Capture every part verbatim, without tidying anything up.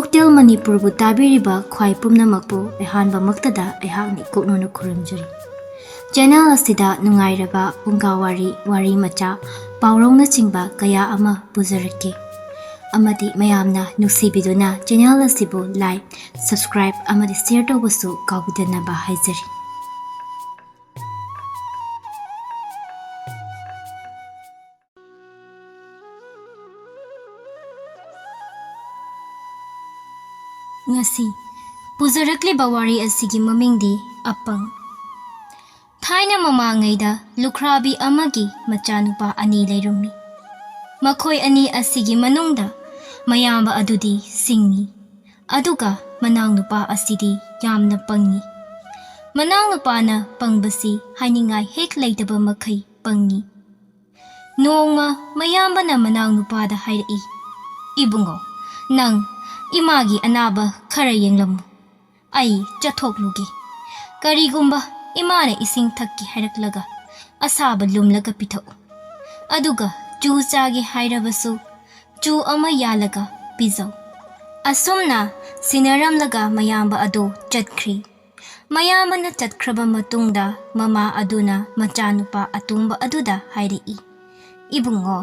Cocktail ꯃꯅꯤꯄꯨꯔꯕꯨ ꯇꯥꯕꯤꯔꯤꯕ ꯈ꯭ꯋꯥꯏ ꯄꯨꯝꯅꯃꯛꯄꯨ ꯑꯍꯥꯟꯕꯃꯛꯇꯗ ꯑꯩꯍꯥꯛꯅ ꯏꯀꯣꯛꯅꯧꯅ ꯈꯨꯔꯨꯝꯖꯔꯤ꯫ ꯆꯦꯅꯦꯜ ꯑꯁꯤꯗ ꯅꯨꯡꯉꯥꯏꯔꯕ ꯐꯨꯡꯒꯥ ꯋꯥꯔꯤ, ꯋꯥꯔꯤ ꯃꯆꯥ, ꯄꯥꯎꯔꯧꯅꯆꯤꯡꯕ ꯀꯌꯥ ꯑꯃ ꯄꯨꯖꯔꯛꯀꯦ꯫ ꯑꯃꯗꯤ ꯃꯌꯥꯝꯅ ꯅꯨꯡꯁꯤꯕꯤꯗꯨꯅ ꯆꯦꯅꯦꯜ ꯑꯁꯤꯕꯨ like, subscribe ꯑꯃꯗꯤ share ꯇꯧꯕꯁꯨ ꯀꯥꯎꯕꯤꯗꯅꯕ ꯍꯥꯏꯖꯔꯤ꯫ ꯉꯁꯤ ꯄꯨꯖꯔꯛꯂꯤꯕ ꯋꯥꯔꯤ ꯑꯁꯤꯒꯤ ꯃꯃꯤꯡꯗꯤ ꯑꯄꯪ꯫ ꯊꯥꯏꯅ ꯃꯃꯥꯡꯉꯩꯗ ꯂꯨꯈ꯭ꯔꯥꯕꯤ ꯑꯃꯒꯤ ꯃꯆꯥꯅꯨꯄꯥ ꯑꯅꯤ ꯂꯩꯔꯝꯃꯤ꯫ ꯃꯈꯣꯏ ꯑꯅꯤ ꯑꯁꯤꯒꯤ ꯃꯅꯨꯡꯗ ꯃꯌꯥꯝꯕ ꯑꯗꯨꯗꯤ ꯁꯤꯡꯉꯤ, ꯑꯗꯨꯒ ꯃꯅꯥꯎꯅꯨꯄꯥ ꯑꯁꯤꯗꯤ ꯌꯥꯝꯅ ꯄꯪꯉꯤ꯫ ꯃꯅꯥꯎꯅꯨꯄꯥꯅ ꯄꯪꯕꯁꯤ ꯍꯥꯏꯅꯤꯡꯉꯥꯏ ꯍꯦꯛ ꯂꯩꯇꯕ ꯃꯈꯩ ꯄꯪꯉꯤ꯫ ꯅꯣꯡꯃ ꯃꯌꯥꯝꯕꯅ ꯃꯅꯥꯎꯅꯨꯄꯥꯗ ꯍꯥꯏꯔꯛꯏ, "ꯏꯕꯨꯡꯉꯣ, ꯅꯪ ꯏꯃꯥꯒꯤ ꯑꯅꯥꯕ ꯈꯔ ꯌꯦꯡꯂꯝꯃꯨ꯫ ꯑꯩ ꯆꯠꯊꯣꯛꯂꯨꯒꯦ꯫ ꯀꯔꯤꯒꯨꯝꯕ ꯏꯃꯥꯅ ꯏꯁꯤꯡ ꯊꯛꯀꯦ ꯍꯥꯏꯔꯛꯂꯒ ꯑꯁꯥꯕ ꯂꯨꯝꯂꯒ ꯄꯤꯊꯛꯎ꯫ ꯑꯗꯨꯒ ꯆꯨ ꯆꯥꯒꯦ ꯍꯥꯏꯔꯕꯁꯨ ꯆꯨ ꯑꯃ ꯌꯥꯜꯂꯒ ꯄꯤꯖꯧ"꯫ ꯑꯁꯨꯝꯅ ꯁꯤꯟꯅꯔꯝꯂꯒ ꯃꯌꯥꯝꯕ ꯑꯗꯨ ꯆꯠꯈ꯭ꯔꯦ꯫ ꯃꯌꯥꯝꯕꯅ ꯆꯠꯈ꯭ꯔꯕ ꯃꯇꯨꯡꯗ ꯃꯃꯥ ꯑꯗꯨꯅ ꯃꯆꯥꯅꯨꯄꯥ ꯑꯇꯣꯝꯕ ꯑꯗꯨꯗ ꯍꯥꯏꯔꯛꯏ, "ꯏꯕꯨꯡꯉꯣ,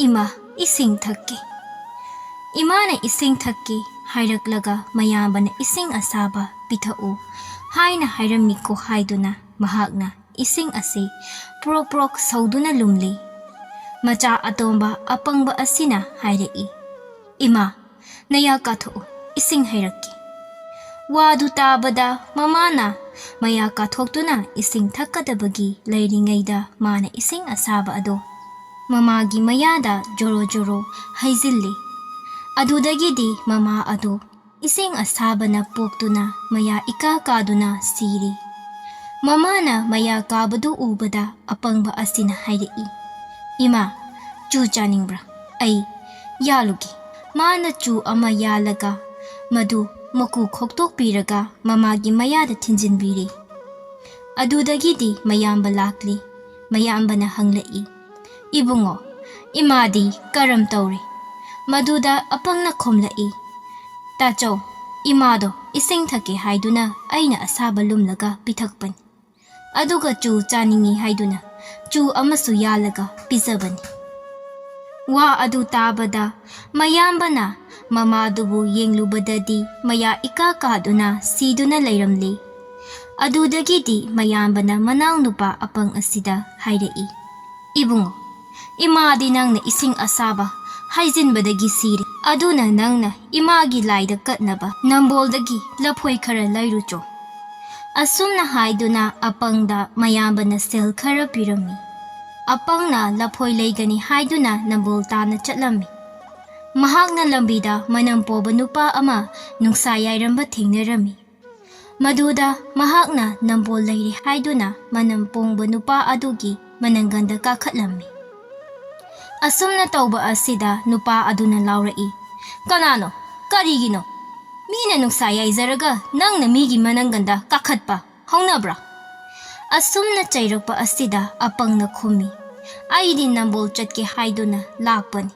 ꯏꯃꯥ ꯏꯁꯤꯡ ꯊꯛꯀꯦ꯫ ꯏꯃꯥꯅ ꯏꯁꯤꯡ ꯊꯛꯀꯦ ꯍꯥꯏꯔꯛꯂꯒ ꯃꯌꯥꯝꯕꯅ ꯏꯁꯤꯡ ꯑꯁꯥꯕ ꯄꯤꯊꯛꯎ ꯍꯥꯏꯅ ꯍꯥꯏꯔꯝꯃꯤꯀꯣ" ꯍꯥꯏꯗꯨꯅ ꯃꯍꯥꯛꯅ ꯏꯁꯤꯡ ꯑꯁꯤ ꯄ꯭ꯔꯣꯛ ꯄ꯭ꯔꯣꯛ ꯁꯧꯗꯨꯅ ꯂꯨꯝꯂꯤ꯫ ꯃꯆꯥ ꯑꯇꯣꯝꯕ ꯑꯄꯪꯕ ꯑꯁꯤꯅ ꯍꯥꯏꯔꯛꯏ, "ꯏꯃꯥ, ꯅꯌꯥ ꯀꯥꯊꯣꯛꯎ, ꯏꯁꯤꯡ ꯍꯩꯔꯛꯀꯦ"꯫ ꯋꯥꯗꯨ ꯇꯥꯕꯗ ꯃꯃꯥꯅ ꯃꯌꯥ ꯀꯥꯊꯣꯛꯇꯨꯅ ꯏꯁꯤꯡ ꯊꯛꯀꯗꯕꯒꯤ ꯂꯩꯔꯤꯉꯩꯗ ꯃꯥꯅ ꯏꯁꯤꯡ ꯑꯁꯥꯕ ꯑꯗꯣ ꯃꯃꯥꯒꯤ ꯃꯌꯥꯗ ꯖꯣꯔꯣ ꯖꯣꯔꯣ ꯍꯩꯖꯤꯜꯂꯤ꯫ ꯑꯗꯨꯗꯒꯤꯗꯤ ꯃꯃꯥ ꯑꯗꯨ ꯏꯁꯤꯡ ꯑꯁꯥꯕꯅ ꯄꯣꯛꯇꯨꯅ ꯃꯌꯥ ꯏꯀꯥ ꯀꯥꯗꯨꯅ ꯁꯤꯔꯤ꯫ ꯃꯃꯥꯅ ꯃꯌꯥ ꯀꯥꯕꯗꯨ ꯎꯕꯗ ꯑꯄꯪꯕ ꯑꯁꯤꯅ ꯍꯥꯏꯔꯛꯏ, "ꯏꯃꯥ, ꯆꯨ ꯆꯥꯅꯤꯡꯕ꯭ꯔꯥ? ꯑꯩ ꯌꯥꯜꯂꯨꯒꯦ"꯫ ꯃꯥꯅ ꯆꯨ ꯑꯃ ꯌꯥꯜꯂꯒ ꯃꯗꯨ ꯃꯀꯨ ꯈꯣꯛꯇꯣꯛꯄꯤꯔꯒ ꯃꯃꯥꯒꯤ ꯃꯌꯥꯗ ꯊꯤꯟꯖꯤꯟꯕꯤꯔꯤ꯫ ꯑꯗꯨꯗꯒꯤꯗꯤ ꯃꯌꯥꯝꯕ ꯂꯥꯛꯂꯤ꯫ ꯃꯌꯥꯝꯕꯅ ꯍꯪꯂꯛꯏ, "ꯏꯕꯨꯡꯉꯣ, ꯏꯃꯥꯗꯤ ꯀꯔꯝ ꯇꯧꯔꯤ?" ꯃꯗꯨꯗ ꯑꯄꯪꯅ ꯈꯨꯝꯂꯛꯏ, "ꯇꯥꯆꯧ, ꯏꯃꯥꯗꯣ ꯏꯁꯤꯡ ꯊꯛꯀꯦ ꯍꯥꯏꯗꯨꯅ ꯑꯩꯅ ꯑꯁꯥꯕ ꯂꯨꯝꯂꯒ ꯄꯤꯊꯛꯄꯅꯤ꯫ ꯑꯗꯨꯒ ꯆꯨ ꯆꯥꯅꯤꯡꯏ ꯍꯥꯏꯗꯨꯅ ꯆꯨ ꯑꯃꯁꯨ ꯌꯥꯜꯂꯒ ꯄꯤꯖꯕꯅꯤ"꯫ ꯋꯥ ꯑꯗꯨ ꯇꯥꯕꯗ ꯃꯌꯥꯝꯕꯅ ꯃꯃꯥꯗꯨꯕꯨ ꯌꯦꯡꯂꯨꯕꯗꯗꯤ ꯃꯌꯥ ꯏꯀꯥ ꯀꯥꯗꯨꯅ ꯁꯤꯗꯨꯅ ꯂꯩꯔꯝꯂꯤ꯫ ꯑꯗꯨꯗꯒꯤꯗꯤ ꯃꯌꯥꯝꯕꯅ ꯃꯅꯥꯎꯅꯨꯄꯥ ꯑꯄꯪ ꯑꯁꯤꯗ ꯍꯥꯏꯔꯛꯏ, "ꯏꯕꯨꯡꯉꯣ, ꯏꯃꯥꯗꯤ ꯅꯪꯅ ꯏꯁꯤꯡ ꯑꯁꯥꯕ ꯍꯩꯖꯤꯟꯕꯗꯒꯤ ꯁꯤꯔꯦ꯫ ꯑꯗꯨꯅ ꯅꯪꯅ ꯏꯃꯥꯒꯤ ꯂꯥꯏꯗ ꯀꯠꯅꯕ ꯅꯝꯕꯣꯜꯗꯒꯤ ꯂꯐꯣꯏ ꯈꯔ ꯂꯩꯔꯨꯆꯣ"꯫ ꯑꯁꯨꯝꯅ ꯍꯥꯏꯗꯨꯅ ꯑꯄꯪꯗ ꯃꯌꯥꯝꯕꯅ ꯁꯦꯜ ꯈꯔ ꯄꯤꯔꯝꯃꯤ꯫ ꯑꯄꯪꯅ ꯂꯐꯣꯏ ꯂꯩꯒꯅꯤ ꯍꯥꯏꯗꯨꯅ ꯅꯝꯕꯣꯜ ꯇꯥꯅ ꯆꯠꯂꯝꯃꯤ꯫ ꯃꯍꯥꯛꯅ ꯂꯝꯕꯤꯗ ꯃꯅꯝ ꯄꯣꯕ ꯅꯨꯄꯥ ꯑꯃ ꯅꯨꯡꯁꯥ ꯌꯥꯏꯔꯝꯕ ꯊꯦꯡꯅꯔꯝꯃꯤ꯫ ꯃꯗꯨꯗ ꯃꯍꯥꯛꯅ ꯅꯝꯕꯣꯜ ꯂꯩꯔꯦ ꯍꯥꯏꯗꯨꯅ ꯃꯅꯝ ꯄꯣꯡꯕ ꯅꯨꯄꯥ ꯑꯗꯨꯒꯤ ꯃꯅꯪꯒꯟꯗ ꯀꯥꯈꯠꯂꯝꯃꯤ꯫ ꯑꯁꯨꯝꯅ ꯇꯧꯕ ꯑꯁꯤꯗ ꯅꯨꯄꯥ ꯑꯗꯨꯅ ꯂꯥꯎꯔꯛꯏ, "ꯀꯅꯥꯅꯣ? ꯀꯔꯤꯒꯤꯅꯣ? ꯃꯤꯅ ꯅꯨꯡꯁꯥ ꯌꯥꯏꯖꯔꯒ ꯅꯪꯅ ꯃꯤꯒꯤ ꯃꯅꯪꯒꯟꯗ ꯀꯥꯈꯠꯄ ꯍꯧꯅꯕ꯭ꯔꯥ?" ꯑꯁꯨꯝꯅ ꯆꯩꯔꯛꯄ ꯑꯁꯤꯗ ꯑꯄꯪꯅ ꯈꯨꯝꯃꯤ, "ꯑꯩꯗꯤ ꯅꯝꯕꯣꯜ ꯆꯠꯀꯦ ꯍꯥꯏꯗꯨꯅ ꯂꯥꯛꯄꯅꯤ꯫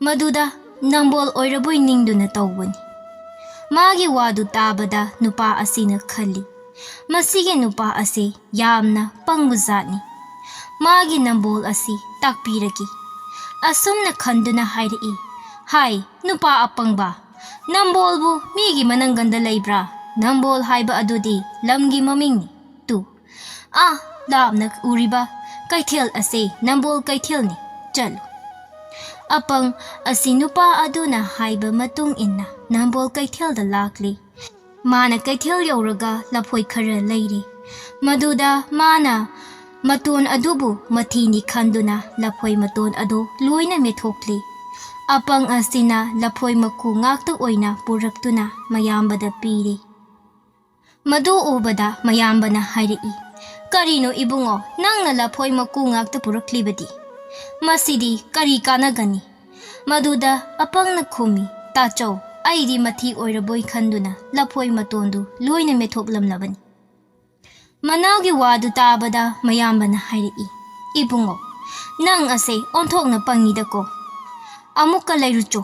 ꯃꯗꯨꯗ ꯅꯝꯕꯣꯜ ꯑꯣꯏꯔꯕꯣꯏ ꯅꯤꯡꯗꯨꯅ ꯇꯧꯕꯅꯤ"꯫ ꯃꯥꯒꯤ ꯋꯥꯗꯨ ꯇꯥꯕꯗ ꯅꯨꯄꯥ ꯑꯁꯤꯅ ꯈꯜꯂꯤ, "ꯃꯁꯤꯒꯤ ꯅꯨꯄꯥ ꯑꯁꯤ ꯌꯥꯝꯅ ꯄꯪꯕ ꯖꯥꯠꯅꯤ꯫ ꯃꯥꯒꯤ ꯅꯝꯕꯣꯜ ꯑꯁꯤ ꯇꯥꯛꯄꯤꯔꯒꯦ"꯫ ꯑꯁꯨꯝꯅ ꯈꯟꯗꯨꯅ ꯍꯥꯏꯔꯛꯏ, "ꯍꯥꯏ, ꯅꯨꯄꯥ ꯑꯄꯪꯕ, ꯅꯝꯕꯣꯜꯕꯨ ꯃꯤꯒꯤ ꯃꯅꯪꯒꯟꯗ ꯂꯩꯕ꯭ꯔꯥ? ꯅꯝꯕꯣꯜ ꯍꯥꯏꯕ ꯑꯗꯨꯗꯤ ꯂꯝꯒꯤ ꯃꯃꯤꯡꯅꯤ꯫ ꯇꯨ, ꯑꯥ ꯂꯥꯞꯅ ꯎꯔꯤꯕ ꯀꯩꯊꯦꯜ ꯑꯁꯤ ꯅꯝꯕꯣꯜ ꯀꯩꯊꯦꯜꯅꯤ꯫ ꯆꯠꯂꯨ"꯫ ꯑꯄꯪ ꯑꯁꯤ ꯅꯨꯄꯥ ꯑꯗꯨꯅ ꯍꯥꯏꯕ ꯃꯇꯨꯡ ꯏꯟꯅ ꯅꯝꯕꯣꯜ ꯀꯩꯊꯦꯜꯗ ꯂꯥꯛꯂꯤ꯫ ꯃꯥꯅ ꯀꯩꯊꯦꯜ ꯌꯧꯔꯒ ꯂꯐꯣꯏ ꯈꯔ ꯂꯩꯔꯤ꯫ ꯃꯗꯨꯗ ꯃꯥꯅ ꯃꯇꯣꯟ ꯑꯗꯨꯕꯨ ꯃꯊꯤꯅꯤ ꯈꯟꯗꯨꯅ ꯂꯐꯣꯏ ꯃꯇꯣꯟ ꯑꯗꯨ ꯂꯣꯏꯅ ꯃꯦꯠꯊꯣꯛꯂꯤ꯫ ꯑꯄꯪ ꯑꯁꯤꯅ ꯂꯐꯣꯏ ꯃꯀꯨ ꯉꯥꯛꯇ ꯑꯣꯏꯅ ꯄꯨꯔꯛꯇꯨꯅ ꯃꯌꯥꯝꯕꯗ ꯄꯤꯔꯤ꯫ ꯃꯗꯨ ꯎꯕꯗ ꯃꯌꯥꯝꯕꯅ ꯍꯥꯏꯔꯛꯏ, "ꯀꯔꯤꯅꯣ ꯏꯕꯨꯡꯉꯣ, ꯅꯪꯅ ꯂꯐꯣꯏ ꯃꯀꯨ ꯉꯥꯛꯇ ꯄꯨꯔꯛꯂꯤꯕꯗꯤ? ꯃꯁꯤꯗꯤ ꯀꯔꯤ ꯀꯥꯟꯅꯒꯅꯤ?" ꯃꯗꯨꯗ ꯑꯄꯪꯅ ꯈꯨꯝꯃꯤ, "ꯇꯥꯆꯧ, ꯑꯩꯗꯤ ꯃꯊꯤ ꯑꯣꯏꯔꯕꯣꯏ ꯈꯟꯗꯨꯅ ꯂꯐꯣꯏ ꯃꯇꯣꯟꯗꯨ ꯂꯣꯏꯅ ꯃꯦꯠꯊꯣꯛꯂꯝꯂꯕꯅꯤ"꯫ ꯃꯅꯥꯎꯒꯤ ꯋꯥꯗꯨ ꯇꯥꯕꯗ ꯃꯌꯥꯝꯕꯅ ꯍꯥꯏꯔꯛꯏ, "ꯏꯕꯨꯡꯉꯣ, ꯅꯪ ꯑꯁꯦ ꯑꯣꯟꯊꯣꯛꯅ ꯄꯪꯉꯤꯗꯀꯣ꯫ ꯑꯃꯨꯛꯀ ꯂꯩꯔꯨꯆꯣ,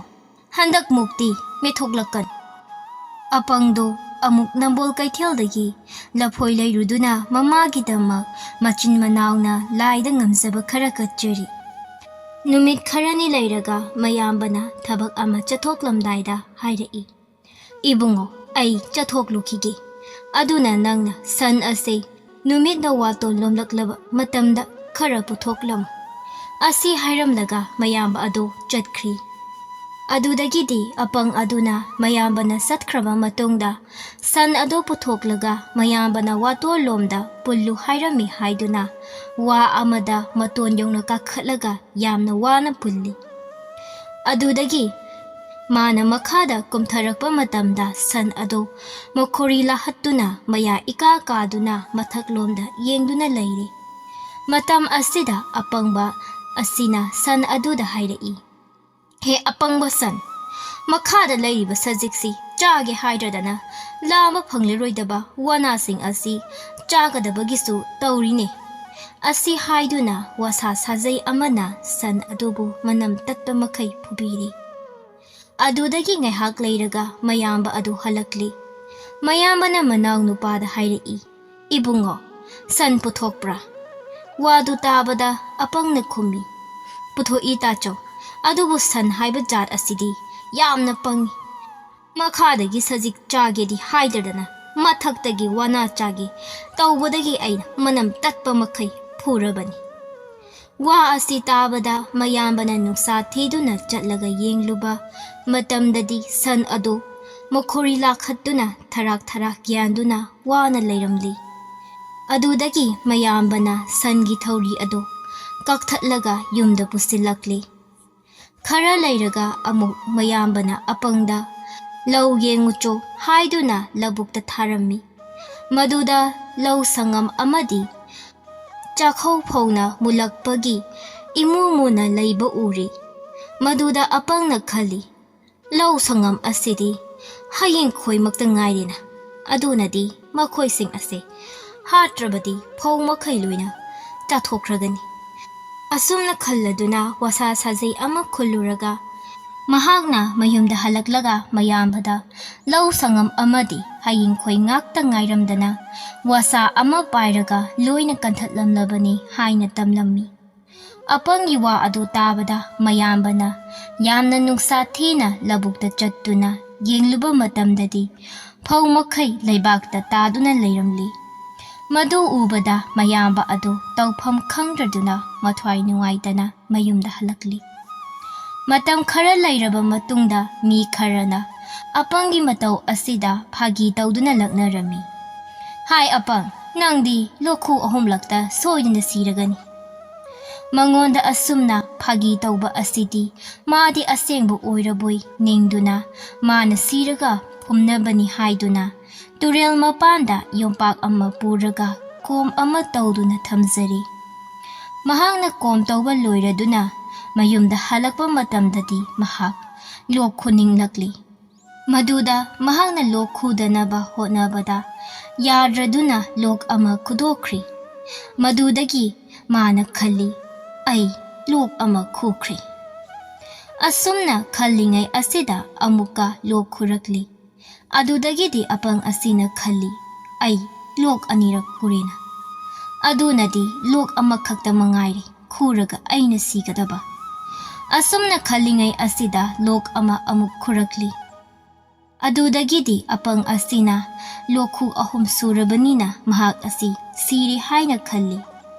ꯍꯟꯗꯛ ꯃꯨꯛꯇꯤ ꯃꯦꯠꯊꯣꯛꯂꯛꯀꯅꯨ"꯫ ꯑꯄꯪꯗꯣ ꯑꯃꯨꯛ ꯅꯝꯕꯣꯜ ꯀꯩꯊꯦꯜꯗꯒꯤ ꯂꯐꯣꯏ ꯂꯩꯔꯨꯗꯨꯅ ꯃꯃꯥꯒꯤꯗꯃꯛ ꯃꯆꯤꯟ ꯃꯅꯥꯎꯅ ꯂꯥꯏꯗ ꯉꯝꯖꯕ ꯈꯔ ꯀꯠꯆꯔꯤ꯫ ꯅꯨꯃꯤꯠ ꯈꯔꯅꯤ ꯂꯩꯔꯒ ꯃꯌꯥꯝꯕꯅ ꯊꯕꯛ ꯑꯃ ꯆꯠꯊꯣꯛꯂꯝꯗꯥꯏꯗ ꯍꯥꯏꯔꯛꯏ, "ꯏꯕꯨꯡꯉꯣ, ꯑꯩ ꯆꯠꯊꯣꯛꯂꯨꯈꯤꯒꯦ꯫ ꯑꯗꯨꯅ ꯅꯪꯅ ꯁꯟ ꯑꯁꯦ ꯅꯨꯃꯤꯠꯅ ꯋꯥꯇꯣꯟ ꯂꯣꯝꯂꯛꯂꯕ ꯃꯇꯝꯗ ꯈꯔ ꯄꯨꯊꯣꯛꯂꯝꯃꯨ"꯫ ꯑꯁꯤ ꯍꯥꯏꯔꯝꯂꯒ ꯃꯌꯥꯝꯕ ꯑꯗꯨ ꯆꯠꯈ꯭ꯔꯤ꯫ ꯑꯗꯨꯗꯒꯤꯗꯤ ꯑꯄꯪ ꯑꯗꯨꯅ ꯃꯌꯥꯝꯕꯅ ꯆꯠꯈ꯭ꯔꯕ ꯃꯇꯨꯡꯗ ꯁꯟ ꯑꯗꯨ ꯄꯨꯊꯣꯛꯂꯒ ꯃꯌꯥꯝꯕꯅ ꯋꯥꯇꯣꯟ ꯂꯣꯝꯗ ꯄꯨꯜꯂꯨ ꯍꯥꯏꯔꯝꯃꯤ ꯍꯥꯏꯗꯨꯅ ꯋꯥ ꯑꯃꯗ ꯃꯇꯣꯟ ꯌꯧꯅ ꯀꯥꯈꯠꯂꯒ ꯌꯥꯝꯅ ꯋꯥꯅ ꯄꯨꯜꯂꯤ꯫ ꯑꯗꯨꯗꯒꯤ ꯃꯥꯅ ꯃꯈꯥꯗ ꯀꯨꯝꯊꯔꯛꯄ ꯃꯇꯝꯗ ꯁꯟ ꯑꯗꯨ ꯃꯈꯣꯔꯤ ꯂꯥꯍꯠꯇꯨꯅ ꯃꯌꯥ ꯏꯀꯥ ꯀꯥꯗꯨꯅ ꯃꯊꯛꯂꯣꯝꯗ ꯌꯦꯡꯗꯨꯅ ꯂꯩꯔꯤ꯫ ꯃꯇꯝ ꯑꯁꯤꯗ ꯑꯄꯪꯕ ꯑꯁꯤꯅ ꯁꯟ ꯑꯗꯨꯗ ꯍꯥꯏꯔꯛꯏ, "ꯍꯦ ꯑꯄꯪꯕ ꯁꯟ, ꯃꯈꯥꯗ ꯂꯩꯔꯤꯕ ꯁꯖꯤꯛꯁꯤ ꯆꯥꯒꯦ ꯍꯥꯏꯗ꯭ꯔꯗꯅ ꯂꯥꯝꯕ ꯐꯪꯂꯔꯣꯏꯗꯕ ꯋꯥꯅꯥꯁꯤꯡ ꯑꯁꯤ ꯆꯥꯒꯗꯕꯒꯤꯁꯨ ꯇꯧꯔꯤꯅꯦ"꯫ ꯑꯁꯤ ꯍꯥꯏꯗꯨꯅ ꯋꯥꯁꯥ ꯁꯥꯖꯩ ꯑꯃꯅ ꯁꯟ ꯑꯗꯨꯕꯨ ꯃꯅꯝ ꯇꯠꯄ ꯃꯈꯩ ꯐꯨꯕꯤꯔꯤ꯫ ꯑꯗꯨꯗꯒꯤ ꯉꯥꯏꯍꯥꯛ ꯂꯩꯔꯒ ꯃꯌꯥꯝꯕ ꯑꯗꯨ ꯍꯜꯂꯛꯂꯤ꯫ ꯃꯌꯥꯝꯕꯅ ꯃꯅꯥꯎ ꯅꯨꯄꯥꯗ ꯍꯥꯏꯔꯛꯏ, "ꯏꯕꯨꯡꯉꯣ, ꯁꯟ ꯄꯨꯊꯣꯛꯄ꯭ꯔꯥ?" ꯋꯥꯗꯨ ꯇꯥꯕꯗ ꯑꯄꯪꯅ ꯈꯨꯝꯃꯤ, "ꯄꯨꯊꯣꯛꯏ ꯇꯥꯆꯧ, ꯑꯗꯨꯕꯨ ꯁꯟ ꯍꯥꯏꯕ ꯖꯥꯠ ꯑꯁꯤꯗꯤ ꯌꯥꯝꯅ ꯄꯪꯉꯤ꯫ ꯃꯈꯥꯗꯒꯤ ꯁꯖꯤꯛ ꯆꯥꯒꯦꯗꯤ ꯍꯥꯏꯗ꯭ꯔꯗꯅ ꯃꯊꯛꯇꯒꯤ ꯋꯥꯅꯥ ꯆꯥꯒꯦ ꯇꯧꯕꯗꯒꯤ ꯑꯩꯅ ꯃꯅꯝ ꯇꯠꯄ ꯃꯈꯩ ꯐꯨꯔꯕꯅꯤ"꯫ ꯋꯥ ꯑꯁꯤ ꯇꯥꯕꯗ ꯃꯌꯥꯝꯕꯅ ꯅꯨꯡꯁꯥ ꯊꯤꯗꯨꯅ ꯆꯠꯂꯒ ꯌꯦꯡꯂꯨꯕ ꯃꯇꯝꯗꯗꯤ ꯁꯟ ꯑꯗꯨ ꯃꯈꯣꯔꯤ ꯂꯥꯈꯠꯇꯨꯅ ꯊꯔꯥꯛ ꯊꯔꯥꯛ ꯌꯥꯟꯗꯨꯅ ꯋꯥꯅ ꯂꯩꯔꯝꯂꯤ꯫ ꯑꯗꯨꯗꯒꯤ ꯃꯌꯥꯝꯕꯅ ꯁꯟꯒꯤ ꯊꯧꯔꯤ ꯑꯗꯨ ꯀꯛꯊꯠꯂꯒ ꯌꯨꯝꯗ ꯄꯨꯁꯤꯜꯂꯛꯂꯤ꯫ ꯈꯔ ꯂꯩꯔꯒ ꯑꯃꯨꯛ ꯃꯌꯥꯝꯕꯅ ꯑꯄꯪꯗ "ꯂꯧ ꯌꯦꯡꯉꯨꯆꯣ" ꯍꯥꯏꯗꯨꯅ ꯂꯧꯕꯨꯛꯇ ꯊꯥꯔꯝꯃꯤ꯫ ꯃꯗꯨꯗ ꯂꯧ ꯁꯪꯉꯝ ꯑꯃꯗꯤ ꯆꯥꯛꯈꯧ ꯐꯧꯅ ꯃꯨꯜꯂꯛꯄꯒꯤ ꯏꯃꯨ ꯃꯨꯅ ꯂꯩꯕ ꯎꯔꯤ꯫ ꯃꯗꯨꯗ ꯑꯄꯪꯅ ꯈꯜꯂꯤ, "ꯂꯧ ꯁꯪꯉꯝ ꯑꯁꯤꯗꯤ ꯍꯌꯦꯡ ꯈꯣꯏꯃꯛꯇ ꯉꯥꯏꯔꯦꯅ, ꯑꯗꯨꯅꯗꯤ ꯃꯈꯣꯏꯁꯤꯡ ꯑꯁꯦ ꯍꯥꯠꯇ꯭ꯔꯕꯗꯤ ꯐꯧ ꯃꯈꯩ ꯂꯣꯏꯅ ꯆꯥꯊꯣꯛꯈ꯭ꯔꯒꯅꯤ"꯫ ꯑꯁꯨꯝꯅ ꯈꯜꯂꯗꯨꯅ ꯋꯥꯁꯥ ꯁꯥꯖꯩ ꯑꯃ ꯈꯨꯜꯂꯨꯔꯒ ꯃꯍꯥꯛꯅ ꯃꯌꯨꯝꯗ ꯍꯜꯂꯛꯂꯒ ꯃꯌꯥꯝꯕꯗ ꯂꯧ ꯁꯪꯉꯝ ꯑꯃꯗꯤ ꯍꯌꯤꯡꯈꯣꯏ ꯉꯥꯛꯇ ꯉꯥꯏꯔꯝꯗꯅ ꯋꯥꯁꯥ ꯑꯃ ꯄꯥꯏꯔꯒ ꯂꯣꯏꯅ ꯀꯟꯊꯠꯂꯝꯂꯕꯅꯤ ꯍꯥꯏꯅ ꯇꯝꯂꯝꯃꯤ꯫ ꯑꯄꯪꯒꯤ ꯋꯥ ꯑꯗꯨ ꯇꯥꯕꯗ ꯃꯌꯥꯝꯕꯅ ꯌꯥꯝꯅ ꯅꯨꯡꯁꯥ ꯊꯤꯅ ꯂꯧꯕꯨꯛꯇ ꯆꯠꯇꯨꯅ ꯌꯦꯡꯂꯨꯕ ꯃꯇꯝꯗꯗꯤ ꯐꯧ ꯃꯈꯩ ꯂꯩꯕꯥꯛꯇ ꯇꯥꯗꯨꯅ ꯂꯩꯔꯝꯂꯤ꯫ ꯃꯗꯨ ꯎꯕꯗ ꯃꯌꯥꯝꯕ ꯑꯗꯨ ꯇꯧꯐꯝ ꯈꯪꯗ꯭ꯔꯗꯨꯅ ꯃꯊ꯭ꯋꯥꯏ ꯅꯨꯡꯉꯥꯏꯇꯅ ꯃꯌꯨꯝꯗ ꯍꯜꯂꯛꯂꯤ꯫ ꯃꯇꯝ ꯈꯔ ꯂꯩꯔꯕ ꯃꯇꯨꯡꯗ ꯃꯤ ꯈꯔꯅ ꯑꯄꯪꯒꯤ ꯃꯇꯧ ꯑꯁꯤꯗ ꯐꯥꯒꯤ ꯇꯧꯗꯨꯅ ꯂꯛꯅꯔꯝꯃꯤ꯫ "ꯍꯥꯏ ꯑꯄꯪ, ꯅꯪꯗꯤ ꯂꯣꯛꯈꯨ ꯑꯍꯨꯝꯂꯛꯇ ꯁꯣꯏꯗꯅ ꯁꯤꯔꯒꯅꯤ"꯫ ꯃꯉꯣꯟꯗ ꯑꯁꯨꯝꯅ ꯐꯥꯒꯤ ꯇꯧꯕ ꯑꯁꯤꯗꯤ ꯃꯥꯗꯤ ꯑꯁꯦꯡꯕ ꯑꯣꯏꯔꯕꯣꯏ ꯅꯤꯡꯗꯨꯅ ꯃꯥꯅ ꯁꯤꯔꯒ ꯐꯨꯝꯅꯕꯅꯤ ꯍꯥꯏꯗꯨꯅ ꯇꯨꯔꯦꯜ ꯃꯄꯥꯟꯗ ꯌꯣꯝꯄꯥꯛ ꯑꯃ ꯄꯨꯔꯒ ꯀꯣꯝ ꯑꯃ ꯇꯧꯗꯨꯅ ꯊꯝꯖꯔꯤ꯫ ꯃꯍꯥꯛꯅ ꯀꯣꯝ ꯇꯧꯕ ꯂꯣꯏꯔꯗꯨꯅ ꯃꯌꯨꯝꯗ ꯍꯜꯂꯛꯄ ꯃꯇꯝꯗꯗꯤ ꯃꯍꯥꯛ ꯂꯣꯛ ꯈꯨꯅꯤꯡꯂꯛꯂꯤ꯫ ꯃꯗꯨꯗ ꯃꯍꯥꯛꯅ ꯂꯣꯛ ꯈꯨꯗꯅꯕ ꯍꯣꯠꯅꯕꯗ ꯌꯥꯗ꯭ꯔꯗꯨꯅ ꯂꯣꯛ ꯑꯃ ꯈꯨꯗꯣꯛꯈ꯭ꯔꯤ꯫ ꯃꯗꯨꯗꯒꯤ ꯃꯥꯅ ꯈꯜꯂꯤ, "ꯑꯩ ꯂꯣꯛ ꯑꯃ ꯈꯨꯈ꯭ꯔꯦ"꯫ ꯑꯁꯨꯝꯅ ꯈꯜꯂꯤꯉꯩ ꯑꯁꯤꯗ ꯑꯃꯨꯛꯀ ꯂꯣꯛ ꯈꯨꯔꯛꯂꯤ꯫ ꯑꯗꯨꯗꯒꯤꯗꯤ ꯑꯄꯪ ꯑꯁꯤꯅ ꯈꯜꯂꯤ, "ꯑꯩ ꯂꯣꯛ ꯑꯅꯤꯔꯛ ꯈꯨꯔꯦꯅ꯫ ꯑꯗꯨꯅꯗꯤ ꯂꯣꯛ ꯑꯃꯈꯛꯇ ꯃꯉꯥꯏꯔꯦ ꯈꯨꯔꯒ ꯑꯩꯅ ꯁꯤꯒꯗꯕ"꯫ ꯑꯁꯨꯝꯅ ꯈꯜꯂꯤꯉꯩ ꯑꯁꯤꯗ ꯂꯣꯛ ꯑꯃ ꯑꯃꯨꯛ ꯈꯨꯔꯛꯂꯤ꯫ ꯑꯗꯨꯗꯒꯤꯗꯤ ꯑꯄꯪ ꯑꯁꯤꯅ ꯂꯣꯛꯈꯨ ꯑꯍꯨꯝ ꯁꯨꯔꯕꯅꯤꯅ ꯃꯍꯥꯛ ꯑꯁꯤ ꯁꯤꯔꯦ ꯍꯥꯏꯅ ꯈꯜꯂꯤ꯫